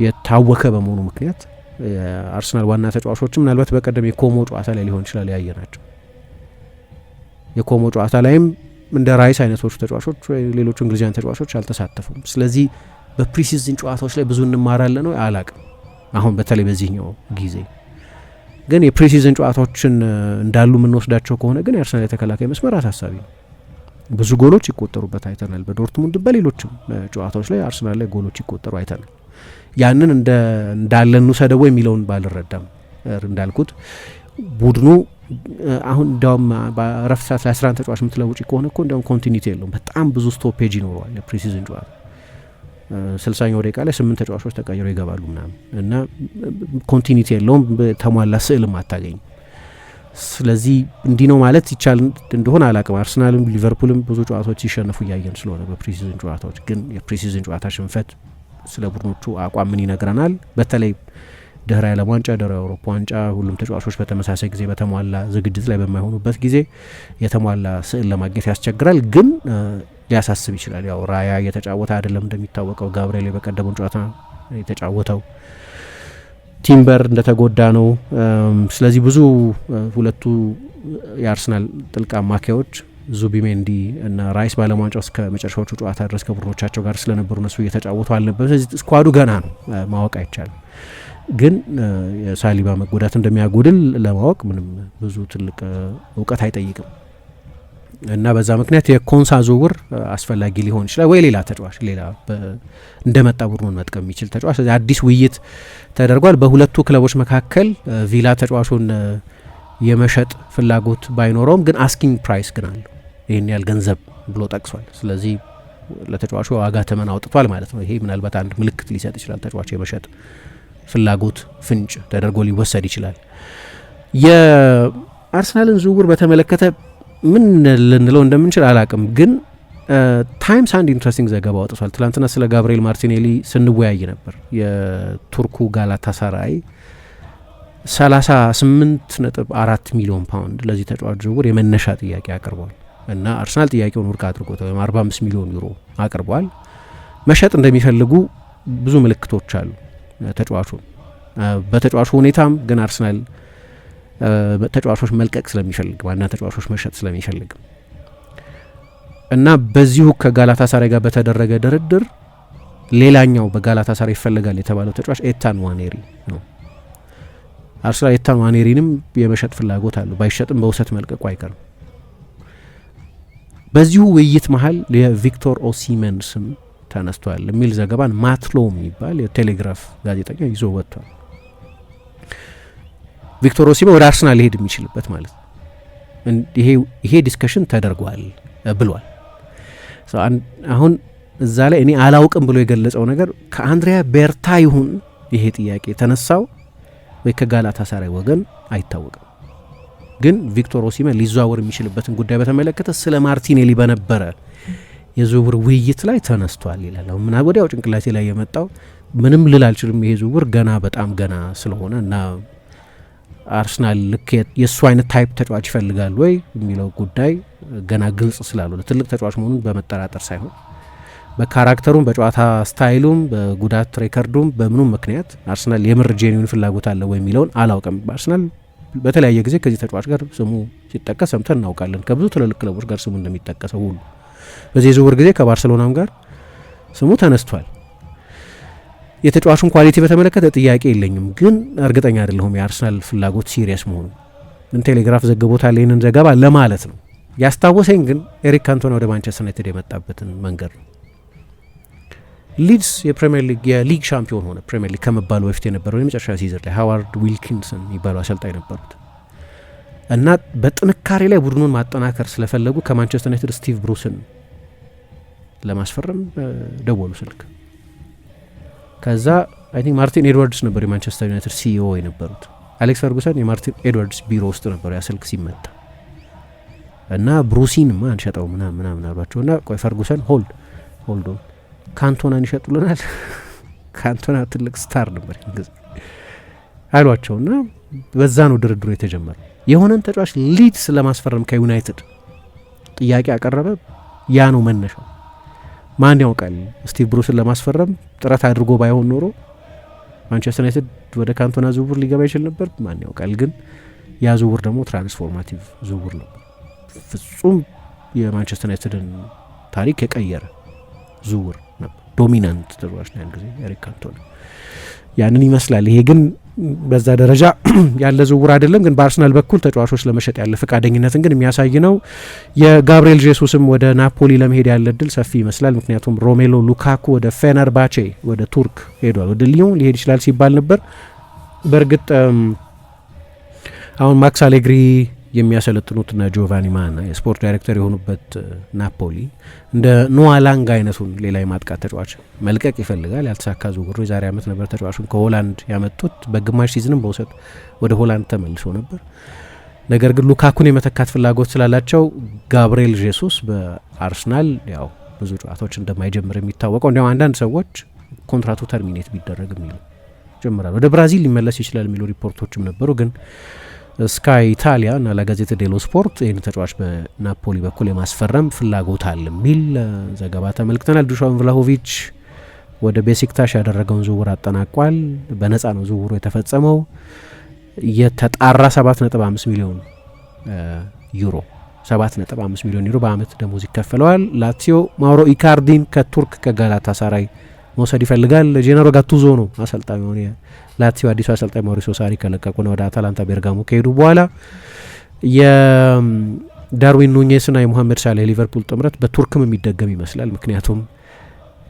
የታወከ በመሆኑ ምክንያት የአርሰናል ዋና ተጫዋቾችም ምናልባት በቀደም የኮሞ ጨዋታ ላይ ሊሆን ይችላል ያየናቸው። የኮሞ ጨዋታ ላይም እንደ ራይስ አይነቶቹ ተጫዋቾች ወይ ሌሎቹ እንግሊዛውያን ተጫዋቾች አልተሳተፉም። ስለዚህ በ pre-season ጨዋታዎች ላይ ብዙ እንማራለን ወይ አላቅም። አሁን በተለይ በዚህኛው ጊዜ ግን የ pre-season ጨዋታዎችን እንዳሉ የምንወስዳቸው ከሆነ ግን የአርሰናል የተከላካይ መስመር አሳሳቢ ነው። ብዙ ጎሎች ይቆጠሩበት አይተናል። በዶርትሙንድ በሌሎችም ጨዋታዎች ላይ አርሰናል ላይ ጎሎች ይቆጠሩ አይተናል። ያንን እንዳለ እንውሰደው የሚለውን ባልረዳም፣ እንዳልኩት ቡድኑ አሁን እንዲያውም በእረፍት ሰዓት ላይ 11 ተጫዋች የምትለውጪ ከሆነ እኮ እንዲያውም continuity የለውም። በጣም ብዙ stoppage ይኖረዋል። የ pre-season ጨዋታ 60ኛው ደቂቃ ላይ ስምንት ተጫዋቾች ተቀይረው ይገባሉ ምናምን እና continuity የለውም። ተሟላ ስዕልም አታገኝም። ስለዚህ እንዲህ ነው ማለት ይቻል እንደሆነ አላቅም። አርሰናልም ሊቨርፑልም ብዙ ጨዋታዎች ሲሸነፉ እያየን ስለሆነ በ pre-season ጨዋታዎች፣ ግን የ pre-season ጨዋታ ሽንፈት ስለ ቡድኖቹ አቋም ምን ይነግረናል? በተለይ ድህረ ዓለም ዋንጫ፣ ድህረ አውሮፓ ዋንጫ ሁሉም ተጫዋቾች በተመሳሳይ ጊዜ በተሟላ ዝግጅት ላይ በማይሆኑበት ጊዜ የተሟላ ስዕል ለማግኘት ያስቸግራል። ግን ሊያሳስብ ይችላል። ያው ራያ እየተጫወተ አይደለም እንደሚታወቀው። ጋብርኤል በቀደመውን ጨዋታ የተጫወተው፣ ቲምበር እንደተጎዳ ነው። ስለዚህ ብዙ ሁለቱ የአርሰናል ጥልቅ አማካዮች ዙቢሜንዲ እና ራይስ በዓለም ዋንጫው እስከ መጨረሻዎቹ ጨዋታ ድረስ ከቡድኖቻቸው ጋር ስለነበሩ እነሱ እየተጫወቱ አልነበረ። ስለዚህ squad ኡ ገና ነው፣ ማወቅ አይቻልም። ግን የሳሊባ መጎዳት እንደሚያጎድል ለማወቅ ምንም ብዙ ትልቅ እውቀት አይጠይቅም እና በዛ ምክንያት የኮንሳ ዝውውር አስፈላጊ ሊሆን ይችላል ወይ ሌላ ተጫዋች፣ ሌላ እንደመጣ ቡድኑን መጥቀም የሚችል ተጫዋች። ስለዚህ አዲስ ውይይት ተደርጓል በሁለቱ ክለቦች መካከል። ቪላ ተጫዋቹን የመሸጥ ፍላጎት ባይኖረውም ግን asking price ግን አለው፣ ይህን ያህል ገንዘብ ብሎ ጠቅሷል። ስለዚህ ለተጫዋቹ ዋጋ ተመን አውጥቷል ማለት ነው። ይሄ ምናልባት አንድ ምልክት ሊሰጥ ይችላል። ተጫዋቹ የመሸጥ ፍላጎት ፍንጭ ተደርጎ ሊወሰድ ይችላል። የአርሰናልን ዝውውር በተመለከተ ምን ልንለው እንደምንችል አላቅም፣ ግን ታይምስ አንድ interesting ዘገባ አውጥቷል። ትላንትና ስለ ጋብርኤል ማርቲኔሊ ስንወያይ ነበር። የቱርኩ ጋላታሳራይ 38.4 ሚሊዮን ፓውንድ ለዚህ ተጫዋች ዝውውር የመነሻ ጥያቄ አቅርቧል እና አርሰናል ጥያቄውን ውድቅ አድርጎታል፣ ወይም 45 ሚሊዮን ዩሮ አቅርቧል። መሸጥ እንደሚፈልጉ ብዙ ምልክቶች አሉ ተጫዋቹን። በተጫዋቹ ሁኔታም ግን አርሰናል ተጫዋቾች መልቀቅ ስለሚፈልግ፣ ዋና ተጫዋቾች መሸጥ ስለሚፈልግ እና በዚሁ ከጋላታ ሳራይ ጋር በተደረገ ድርድር ሌላኛው በጋላታ ሳራይ ይፈለጋል የተባለው ተጫዋች ኤታን ዋኔሪ ነው። አርሰናል ኤታን ዋኔሪንም የመሸጥ ፍላጎት አለው። ባይሸጥም በውሰት መልቀቁ አይቀርም። በዚሁ ውይይት መሀል የቪክቶር ኦሲመን ስም ተነስቷል የሚል ዘገባን ማትሎ የሚባል የቴሌግራፍ ጋዜጠኛ ይዞ ወጥቷል። ቪክቶር ኦሲመን ወደ አርሰናል ሊሄድ የሚችልበት ማለት ነው። ይሄ discussion ተደርጓል ብሏል። አሁን እዛ ላይ እኔ አላውቅም ብሎ የገለጸው ነገር ከአንድሪያ ቤርታ ይሁን ይሄ ጥያቄ የተነሳው ወይ ከጋላታ ሳራይ ወገን አይታወቅም። ግን ቪክቶር ኦሲመን ሊዘዋወር የሚችልበትን ጉዳይ በተመለከተ ስለ ማርቲኔሊ በነበረ የዝውውር ውይይት ላይ ተነስቷል ይላል። አሁን ምና ወዲያው ጭንቅላቴ ላይ የመጣው ምንም ልል አልችልም። ይሄ ዝውውር ገና በጣም ገና ስለሆነ እና አርሰናል ልክ የእሱ አይነት type ተጫዋች ይፈልጋል ወይ የሚለው ጉዳይ ገና ግልጽ ስላልሆነ፣ ትልቅ ተጫዋች መሆኑን በመጠራጠር ሳይሆን በ character ኡም፣ በጨዋታ style ኡም፣ በጉዳት record ኡም፣ በምኑም ምክንያት አርሰናል የምር genuine ፍላጎት አለ ወይ የሚለውን አላውቅም። አርሰናል በተለያየ ጊዜ ከዚህ ተጫዋች ጋር ስሙ ሲጠቀስ ሰምተን እናውቃለን። ከብዙ ትልልቅ ክለቦች ጋር ስሙ እንደሚጠቀሰው ሁሉ በዚህ የዝውውር ጊዜ ከባርሰሎናም ጋር ስሙ ተነስቷል። የተጫዋቹን quality በተመለከተ ጥያቄ የለኝም፣ ግን እርግጠኛ አይደለሁም የአርሰናል ፍላጎት serious መሆኑ። ግን ቴሌግራፍ ዘግቦታል ይህንን ዘገባ ለማለት ነው። ያስታወሰኝ ግን ኤሪክ ካንቶና ወደ ማንቸስተር ዩናይትድ የመጣበትን መንገድ ነው። ሊድስ የፕሪሚየር ሊግ የሊግ ሻምፒዮን ሆነ። ፕሪሚየር ሊግ ከመባሉ በፊት የነበረው የመጨረሻ season ላይ ሃዋርድ ዊልኪንሰን የሚባሉ አሰልጣኝ ነበሩት እና በጥንካሬ ላይ ቡድኑን ማጠናከር ስለፈለጉ ከማንቸስተር ዩናይትድ ስቲቭ ብሩስን ለማስፈረም ደወሉ ስልክ። ከዛ I think ማርቲን ኤድዋርድስ ነበሩ የማንቸስተር ዩናይትድ CEO የነበሩት። አሌክስ ፈርጉሰን የማርቲን ኤድዋርድስ ቢሮ ውስጥ ነበሩ ያ ስልክ ሲመታ እና ብሩሲንማ አንሸጠው ምናምን ምናምን አሏቸው እና ቆይ ፈርጉሰን hold on፣ ካንቶናን ይሸጡልናል፣ ካንቶና ትልቅ star ነበር ጊዜ አሏቸው እና በዛ ነው ድርድሩ የተጀመረው። የሆነን ተጫዋች ሊድስ ለማስፈረም ከዩናይትድ ጥያቄ አቀረበ። ያ ነው መነሻው። ማን ያውቃል፣ ስቲቭ ብሩስን ለማስፈረም ጥረት አድርጎ ባይሆን ኖሮ ማንቸስተር ዩናይትድ ወደ ካንቶና ዝውውር ሊገባ ይችል ነበር። ማን ያውቃል። ግን ያ ዝውውር ደግሞ transformative ዝውውር ነበር። ፍጹም የማንቸስተር ዩናይትድን ታሪክ የቀየረ ዝውውር ነበር። Dominant ተጫዋች ነው ያን ጊዜ ኤሪክ ካንቶና። ያንን ይመስላል። ይሄ ግን በዛ ደረጃ ያለ ዝውውር አይደለም፣ ግን በአርሰናል በኩል ተጫዋቾች ለመሸጥ ያለ ፈቃደኝነትን ግን የሚያሳይ ነው። የጋብሪኤል ጄሱስም ወደ ናፖሊ ለመሄድ ያለ እድል ሰፊ ይመስላል። ምክንያቱም ሮሜሎ ሉካኩ ወደ ፌነርባቼ ወደ ቱርክ ሄዷል። ወደ ሊዮን ሊሄድ ይችላል ሲባል ነበር። በእርግጥ አሁን ማክስ አሌግሪ የሚያሰለጥኑትና ጆቫኒ ማና የስፖርት ዳይሬክተር የሆኑበት ናፖሊ እንደ ኖዋ ላንግ አይነቱን ሌላ የማጥቃት ተጫዋች መልቀቅ ይፈልጋል። ያልተሳካ ዝውውሩ የዛሬ ዓመት ነበር ተጫዋቹን ከሆላንድ ያመጡት። በግማሽ season ም በውሰት ወደ ሆላንድ ተመልሶ ነበር። ነገር ግን ሉካኩን የመተካት ፍላጎት ስላላቸው ጋብርኤል ጄሱስ በአርሰናል ያው ብዙ ጨዋታዎች እንደማይጀምር የሚታወቀው፣ እንዲያውም አንዳንድ ሰዎች ኮንትራቱ terminate ቢደረግ የሚሉ ጀምራል። ወደ ብራዚል ሊመለስ ይችላል የሚሉ ሪፖርቶችም ነበሩ፣ ግን ስካይ ኢታሊያ እና ላጋዜታ ዴሎ ስፖርት ይህን ተጫዋች በናፖሊ በኩል የማስፈረም ፍላጎት አለ የሚል ዘገባ ተመልክተናል። ዱሻን ቭላሆቪች ወደ ቤሲክታሽ ያደረገውን ዝውውር አጠናቋል። በነጻ ነው ዝውውሩ የተፈጸመው። የተጣራ 7.5 ሚሊዮን ዩሮ፣ 7.5 ሚሊዮን ዩሮ በአመት ደሞዝ ይከፈለዋል። ላዚዮ ማውሮ ኢካርዲን ከቱርክ ከጋላታ ሳራይ መውሰድ ይፈልጋል። ጄናሮ ጋቱዞ ነው አሰልጣኝ ሆነ። ላዚዮ አዲሱ አሰልጣኝ ማውሪሲዮ ሳሪ ከለቀቁና ወደ አታላንታ ቤርጋሞ ከሄዱ በኋላ። የዳርዊን ኑኜስና የሞሐመድ ሳላህ የሊቨርፑል ጥምረት በቱርክም የሚደገም ይመስላል። ምክንያቱም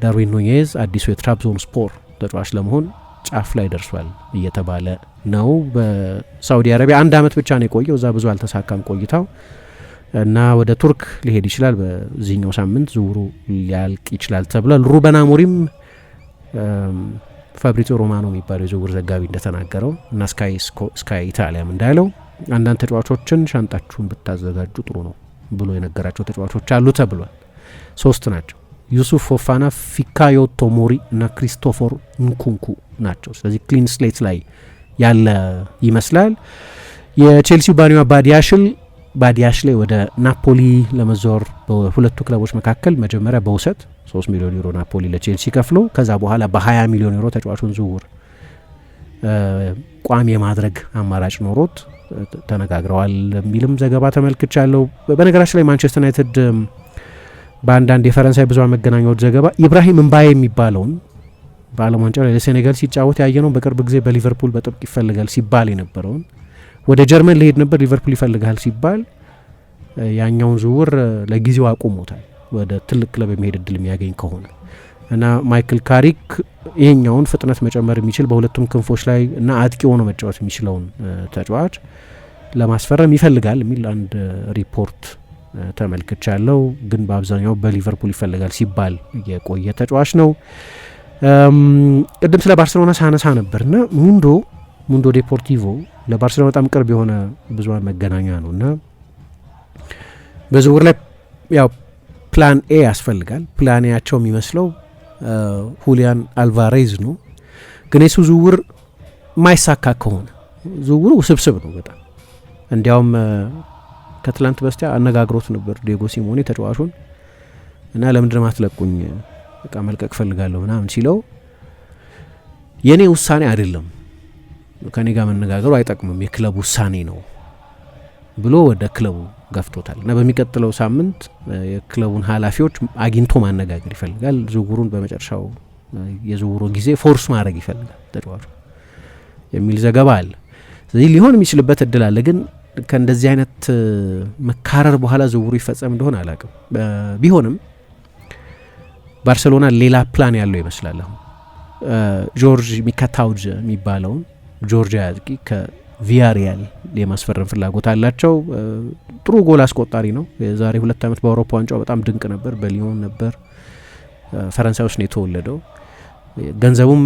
ዳርዊን ኑኜዝ አዲሱ የትራብዞን ስፖር ተጫዋች ለመሆን ጫፍ ላይ ደርሷል እየተባለ ነው። በሳውዲ አረቢያ አንድ አመት ብቻ ነው የቆየው። እዛ ብዙ አልተሳካም ቆይታው እና ወደ ቱርክ ሊሄድ ይችላል። በዚህኛው ሳምንት ዝውውሩ ሊያልቅ ይችላል ተብሏል። ሩበን አሞሪም ፋብሪዚዮ ሮማኖ የሚባለው የዝውውር ዘጋቢ እንደተናገረው እና ስካይ ኢታሊያም እንዳለው አንዳንድ ተጫዋቾችን ሻንጣችሁን ብታዘጋጁ ጥሩ ነው ብሎ የነገራቸው ተጫዋቾች አሉ ተብሏል። ሶስት ናቸው። ዩሱፍ ፎፋና፣ ፊካዮ ቶሞሪ እና ክሪስቶፈር ንኩንኩ ናቸው። ስለዚህ clean slate ላይ ያለ ይመስላል። የቼልሲው ቤኑዋ ባዲያሽሌ ወደ ናፖሊ ለመዛወር በሁለቱ ክለቦች መካከል መጀመሪያ በውሰት 3 ሚሊዮን ዩሮ ናፖሊ ለቼልሲ ከፍሎ ከዛ በኋላ በ20 ሚሊዮን ዩሮ ተጫዋቹን ዝውውር ቋሚ የማድረግ አማራጭ ኖሮት ተነጋግረዋል የሚልም ዘገባ ተመልክቻለሁ። በነገራችን ላይ ማንቸስተር ዩናይትድ በአንዳንድ የፈረንሳይ ብዙሃን መገናኛዎች ዘገባ ኢብራሂም እምባዬ የሚባለውን በዓለም ዋንጫ ላይ ለሴኔጋል ሲጫወት ያየነው፣ በቅርብ ጊዜ በሊቨርፑል በጥብቅ ይፈልጋል ሲባል የነበረውን፣ ወደ ጀርመን ሊሄድ ነበር፣ ሊቨርፑል ይፈልጋል ሲባል ያኛውን ዝውውር ለጊዜው አቁሞታል። ወደ ትልቅ ክለብ የሚሄድ እድል የሚያገኝ ከሆነ እና ማይክል ካሪክ ይሄኛውን ፍጥነት መጨመር የሚችል በሁለቱም ክንፎች ላይ እና አጥቂ ሆኖ መጫወት የሚችለውን ተጫዋች ለማስፈረም ይፈልጋል የሚል አንድ ሪፖርት ተመልክቻለሁ። ግን በአብዛኛው በሊቨርፑል ይፈልጋል ሲባል የቆየ ተጫዋች ነው። ቅድም ስለ ባርሴሎና ሳነሳ ነበር እና ሙንዶ ዴፖርቲቮ ለባርሴሎና በጣም ቅርብ የሆነ ብዙሃን መገናኛ ነው እና በዝውውር ላይ ያው plan A ያስፈልጋል። Plan A ያቸው የሚመስለው ሁሊያን አልቫሬዝ ነው። ግን የሱ ዝውውር ማይሳካ ከሆነ፣ ዝውውሩ ውስብስብ ነው በጣም፣ እንዲያውም ከትላንት በስቲያ አነጋግሮት ነበር ዲዬጎ ሲሞኔ ተጫዋቹን እና ለምንድን ማትለቁኝ፣ በቃ መልቀቅ ፈልጋለሁ ምናምን ሲለው የእኔ ውሳኔ አይደለም፣ ከኔ ጋር መነጋገሩ አይጠቅምም፣ የክለቡ ውሳኔ ነው ብሎ ወደ ክለቡ ገፍቶታል እና በሚቀጥለው ሳምንት የክለቡን ኃላፊዎች አግኝቶ ማነጋገር ይፈልጋል። ዝውውሩን በመጨረሻው የዝውውሩ ጊዜ force ማድረግ ይፈልጋል ተጫዋቹ የሚል ዘገባ አለ። ስለዚህ ሊሆን የሚችልበት እድል አለ፣ ግን ከእንደዚህ አይነት መካረር በኋላ ዝውውሩ ይፈጸም እንደሆነ አላቅም። ቢሆንም ባርሴሎና ሌላ ፕላን ያለው ይመስላል። አሁን ጆርጅ ሚካታውጅ የሚባለውን ጆርጂያ አጥቂ ከቪያሪያል የማስፈረም ፍላጎት አላቸው። ጥሩ ጎል አስቆጣሪ ነው። የዛሬ 2 ዓመት በአውሮፓ ዋንጫው በጣም ድንቅ ነበር። በሊዮን ነበር። ፈረንሳይ ውስጥ ነው የተወለደው። ገንዘቡም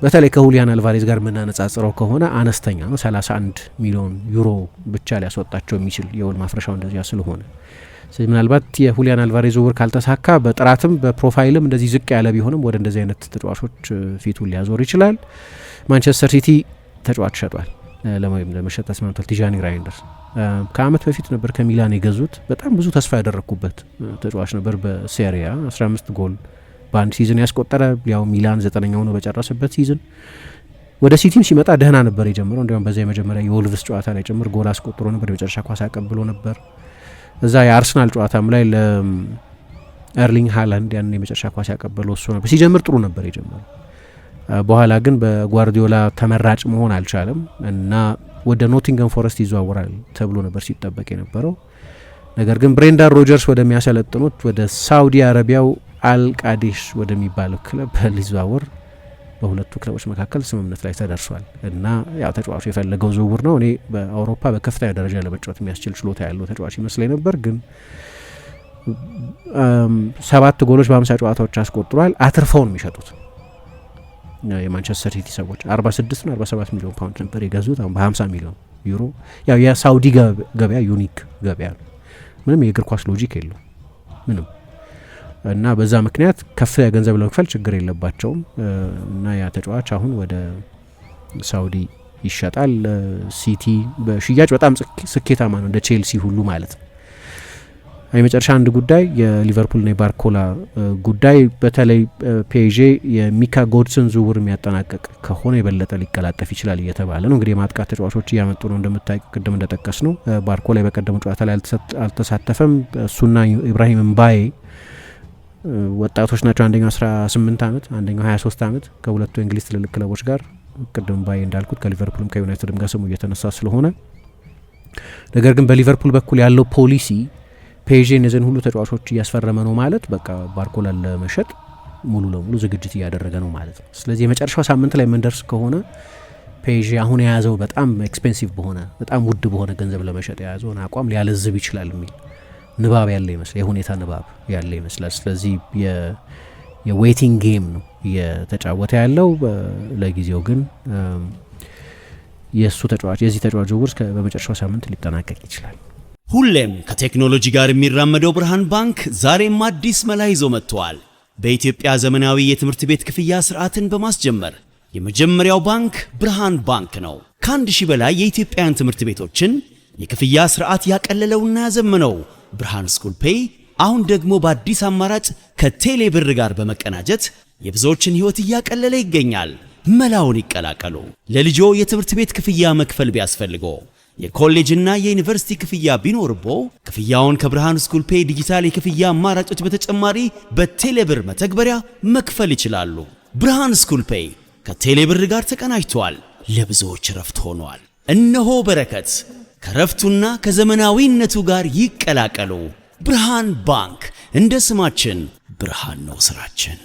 በተለይ ከሁሊያን አልቫሬዝ ጋር የምናነጻጽረው ከሆነ አነስተኛ ነው። 31 ሚሊዮን ዩሮ ብቻ ሊያስወጣቸው የሚችል የውል ማፍረሻው እንደዚያ ስለሆነ፣ ስለዚህ ምናልባት የሁሊያን አልቫሬዝ ዝውውር ካልተሳካ በጥራትም በ profile ም እንደዚህ ዝቅ ያለ ቢሆንም ወደ እንደዚህ አይነት ተጫዋቾች ፊቱን ሊያዞር ይችላል። ማንቸስተር ሲቲ ተጫዋች ሸጧል፣ ለመሸጥ ተስማምቷል። ቲዣኒ ራይንደርስ ከአመት በፊት ነበር ከሚላን የገዙት። በጣም ብዙ ተስፋ ያደረግኩበት ተጫዋች ነበር። በሴሪያ 15 ጎል በአንድ season ያስቆጠረ፣ ያው ሚላን ዘጠነኛ ሆኖ በጨረሰበት season። ወደ ሲቲም ሲመጣ ደህና ነበር የጀመረው። እንዲያውም በዚያ የመጀመሪያ የወልቭስ ጨዋታ ላይ ጭምር ጎል አስቆጥሮ ነበር። የመጨረሻ ኳስ አቀብሎ ነበር። እዛ የአርሰናል ጨዋታም ላይ ለኤርሊንግ ሃላንድ ያን የመጨረሻ ኳስ ያቀበለው እሱ ነበር። ሲጀምር ጥሩ ነበር የጀመረው። በኋላ ግን በጓርዲዮላ ተመራጭ መሆን አልቻለም እና ወደ ኖቲንገም ፎረስት ይዘዋወራል ተብሎ ነበር ሲጠበቅ የነበረው። ነገር ግን ብሬንዳን ሮጀርስ ወደሚያሰለጥኑት ወደ ሳውዲ አረቢያው አልቃዲሽ ወደሚባለው ክለብ ሊዘዋወር በሁለቱ ክለቦች መካከል ስምምነት ላይ ተደርሷል እና ያው ተጫዋቹ የፈለገው ዝውውር ነው። እኔ በአውሮፓ በከፍተኛ ደረጃ ለመጫወት የሚያስችል ችሎታ ያለው ተጫዋች ይመስለኝ ነበር፣ ግን 7 ጎሎች በ50 ጨዋታዎች አስቆጥሯል። አትርፈው ነው የሚሸጡት የማንቸስተር ሲቲ ሰዎች። 46 ና 47 ሚሊዮን ፓውንድ ነበር የገዙት። አሁን በ50 ሚሊዮን ዩሮ። ያው የሳውዲ ገበያ unique ገበያ ነው። ምንም የእግር ኳስ logic የለው ምንም፣ እና በዛ ምክንያት ከፍተኛ ገንዘብ ለመክፈል ችግር የለባቸውም እና ያ ተጫዋች አሁን ወደ ሳውዲ ይሸጣል። ሲቲ በሽያጭ በጣም ስኬታማ ነው፣ እንደ ቼልሲ ሁሉ ማለት ነው። የመጨረሻ አንድ ጉዳይ የሊቨርፑልና የባርኮላ ጉዳይ፣ በተለይ ፒኤስጂ የሚካ ጎድስን ዝውውር የሚያጠናቀቅ ከሆነ የበለጠ ሊቀላጠፍ ይችላል እየተባለ ነው። እንግዲህ የማጥቃት ተጫዋቾች እያመጡ ነው እንደምታውቂው፣ ቅድም እንደጠቀስ ነው። ባርኮላ በቀደሙ ጨዋታ ላይ አልተሳተፈም። እሱና ኢብራሂም እምባዬ ወጣቶች ናቸው። አንደኛው 18 ዓመት፣ አንደኛው 23 ዓመት፣ ከሁለቱ የእንግሊዝ ትልልቅ ክለቦች ጋር፣ ቅድም እምባዬ እንዳልኩት ከሊቨርፑልም ከዩናይትድም ጋር ስሙ እየተነሳ ስለሆነ፣ ነገር ግን በሊቨርፑል በኩል ያለው ፖሊሲ ፒኤስጂ እነዚህን ሁሉ ተጫዋቾች እያስፈረመ ነው ማለት በቃ ባርኮላን ለመሸጥ ሙሉ ለሙሉ ዝግጅት እያደረገ ነው ማለት ነው። ስለዚህ የመጨረሻው ሳምንት ላይ የምንደርስ ከሆነ ፒኤስጂ አሁን የያዘው በጣም expensive በሆነ፣ በጣም ውድ በሆነ ገንዘብ ለመሸጥ የያዘውን አቋም ሊያለዝብ ይችላል የሚል ንባብ ያለ ይመስላል፣ የሁኔታ ንባብ ያለ ይመስላል። ስለዚህ የ waiting game ነው እየተጫወተ ያለው። ለጊዜው ግን የእሱ ተጫዋች የዚህ ተጫዋች ዝውውር በመጨረሻው ሳምንት ሊጠናቀቅ ይችላል። ሁሌም ከቴክኖሎጂ ጋር የሚራመደው ብርሃን ባንክ ዛሬም አዲስ መላ ይዞ መጥቷል። በኢትዮጵያ ዘመናዊ የትምህርት ቤት ክፍያ ስርዓትን በማስጀመር የመጀመሪያው ባንክ ብርሃን ባንክ ነው። ከ1,000 በላይ የኢትዮጵያውያን ትምህርት ቤቶችን የክፍያ ስርዓት ያቀለለውና ያዘመነው ብርሃን School Pay አሁን ደግሞ በአዲስ አማራጭ ከቴሌ ብር ጋር በመቀናጀት የብዙዎችን ሕይወት እያቀለለ ይገኛል። መላውን ይቀላቀሉ። ለልጆ የትምህርት ቤት ክፍያ መክፈል ቢያስፈልጎ፣ የኮሌጅና የዩኒቨርሲቲ ክፍያ ቢኖርቦ፣ ክፍያውን ከብርሃን School Pay ዲጂታል የክፍያ አማራጮች በተጨማሪ በቴሌብር መተግበሪያ መክፈል ይችላሉ። ብርሃን School Pay ከቴሌብር ጋር ተቀናጅቷል። ለብዙዎች ረፍት ሆኗል። እነሆ በረከት ከረፍቱና ከዘመናዊነቱ ጋር ይቀላቀሉ። ብርሃን ባንክ፣ እንደ ስማችን ብርሃን ነው ስራችን።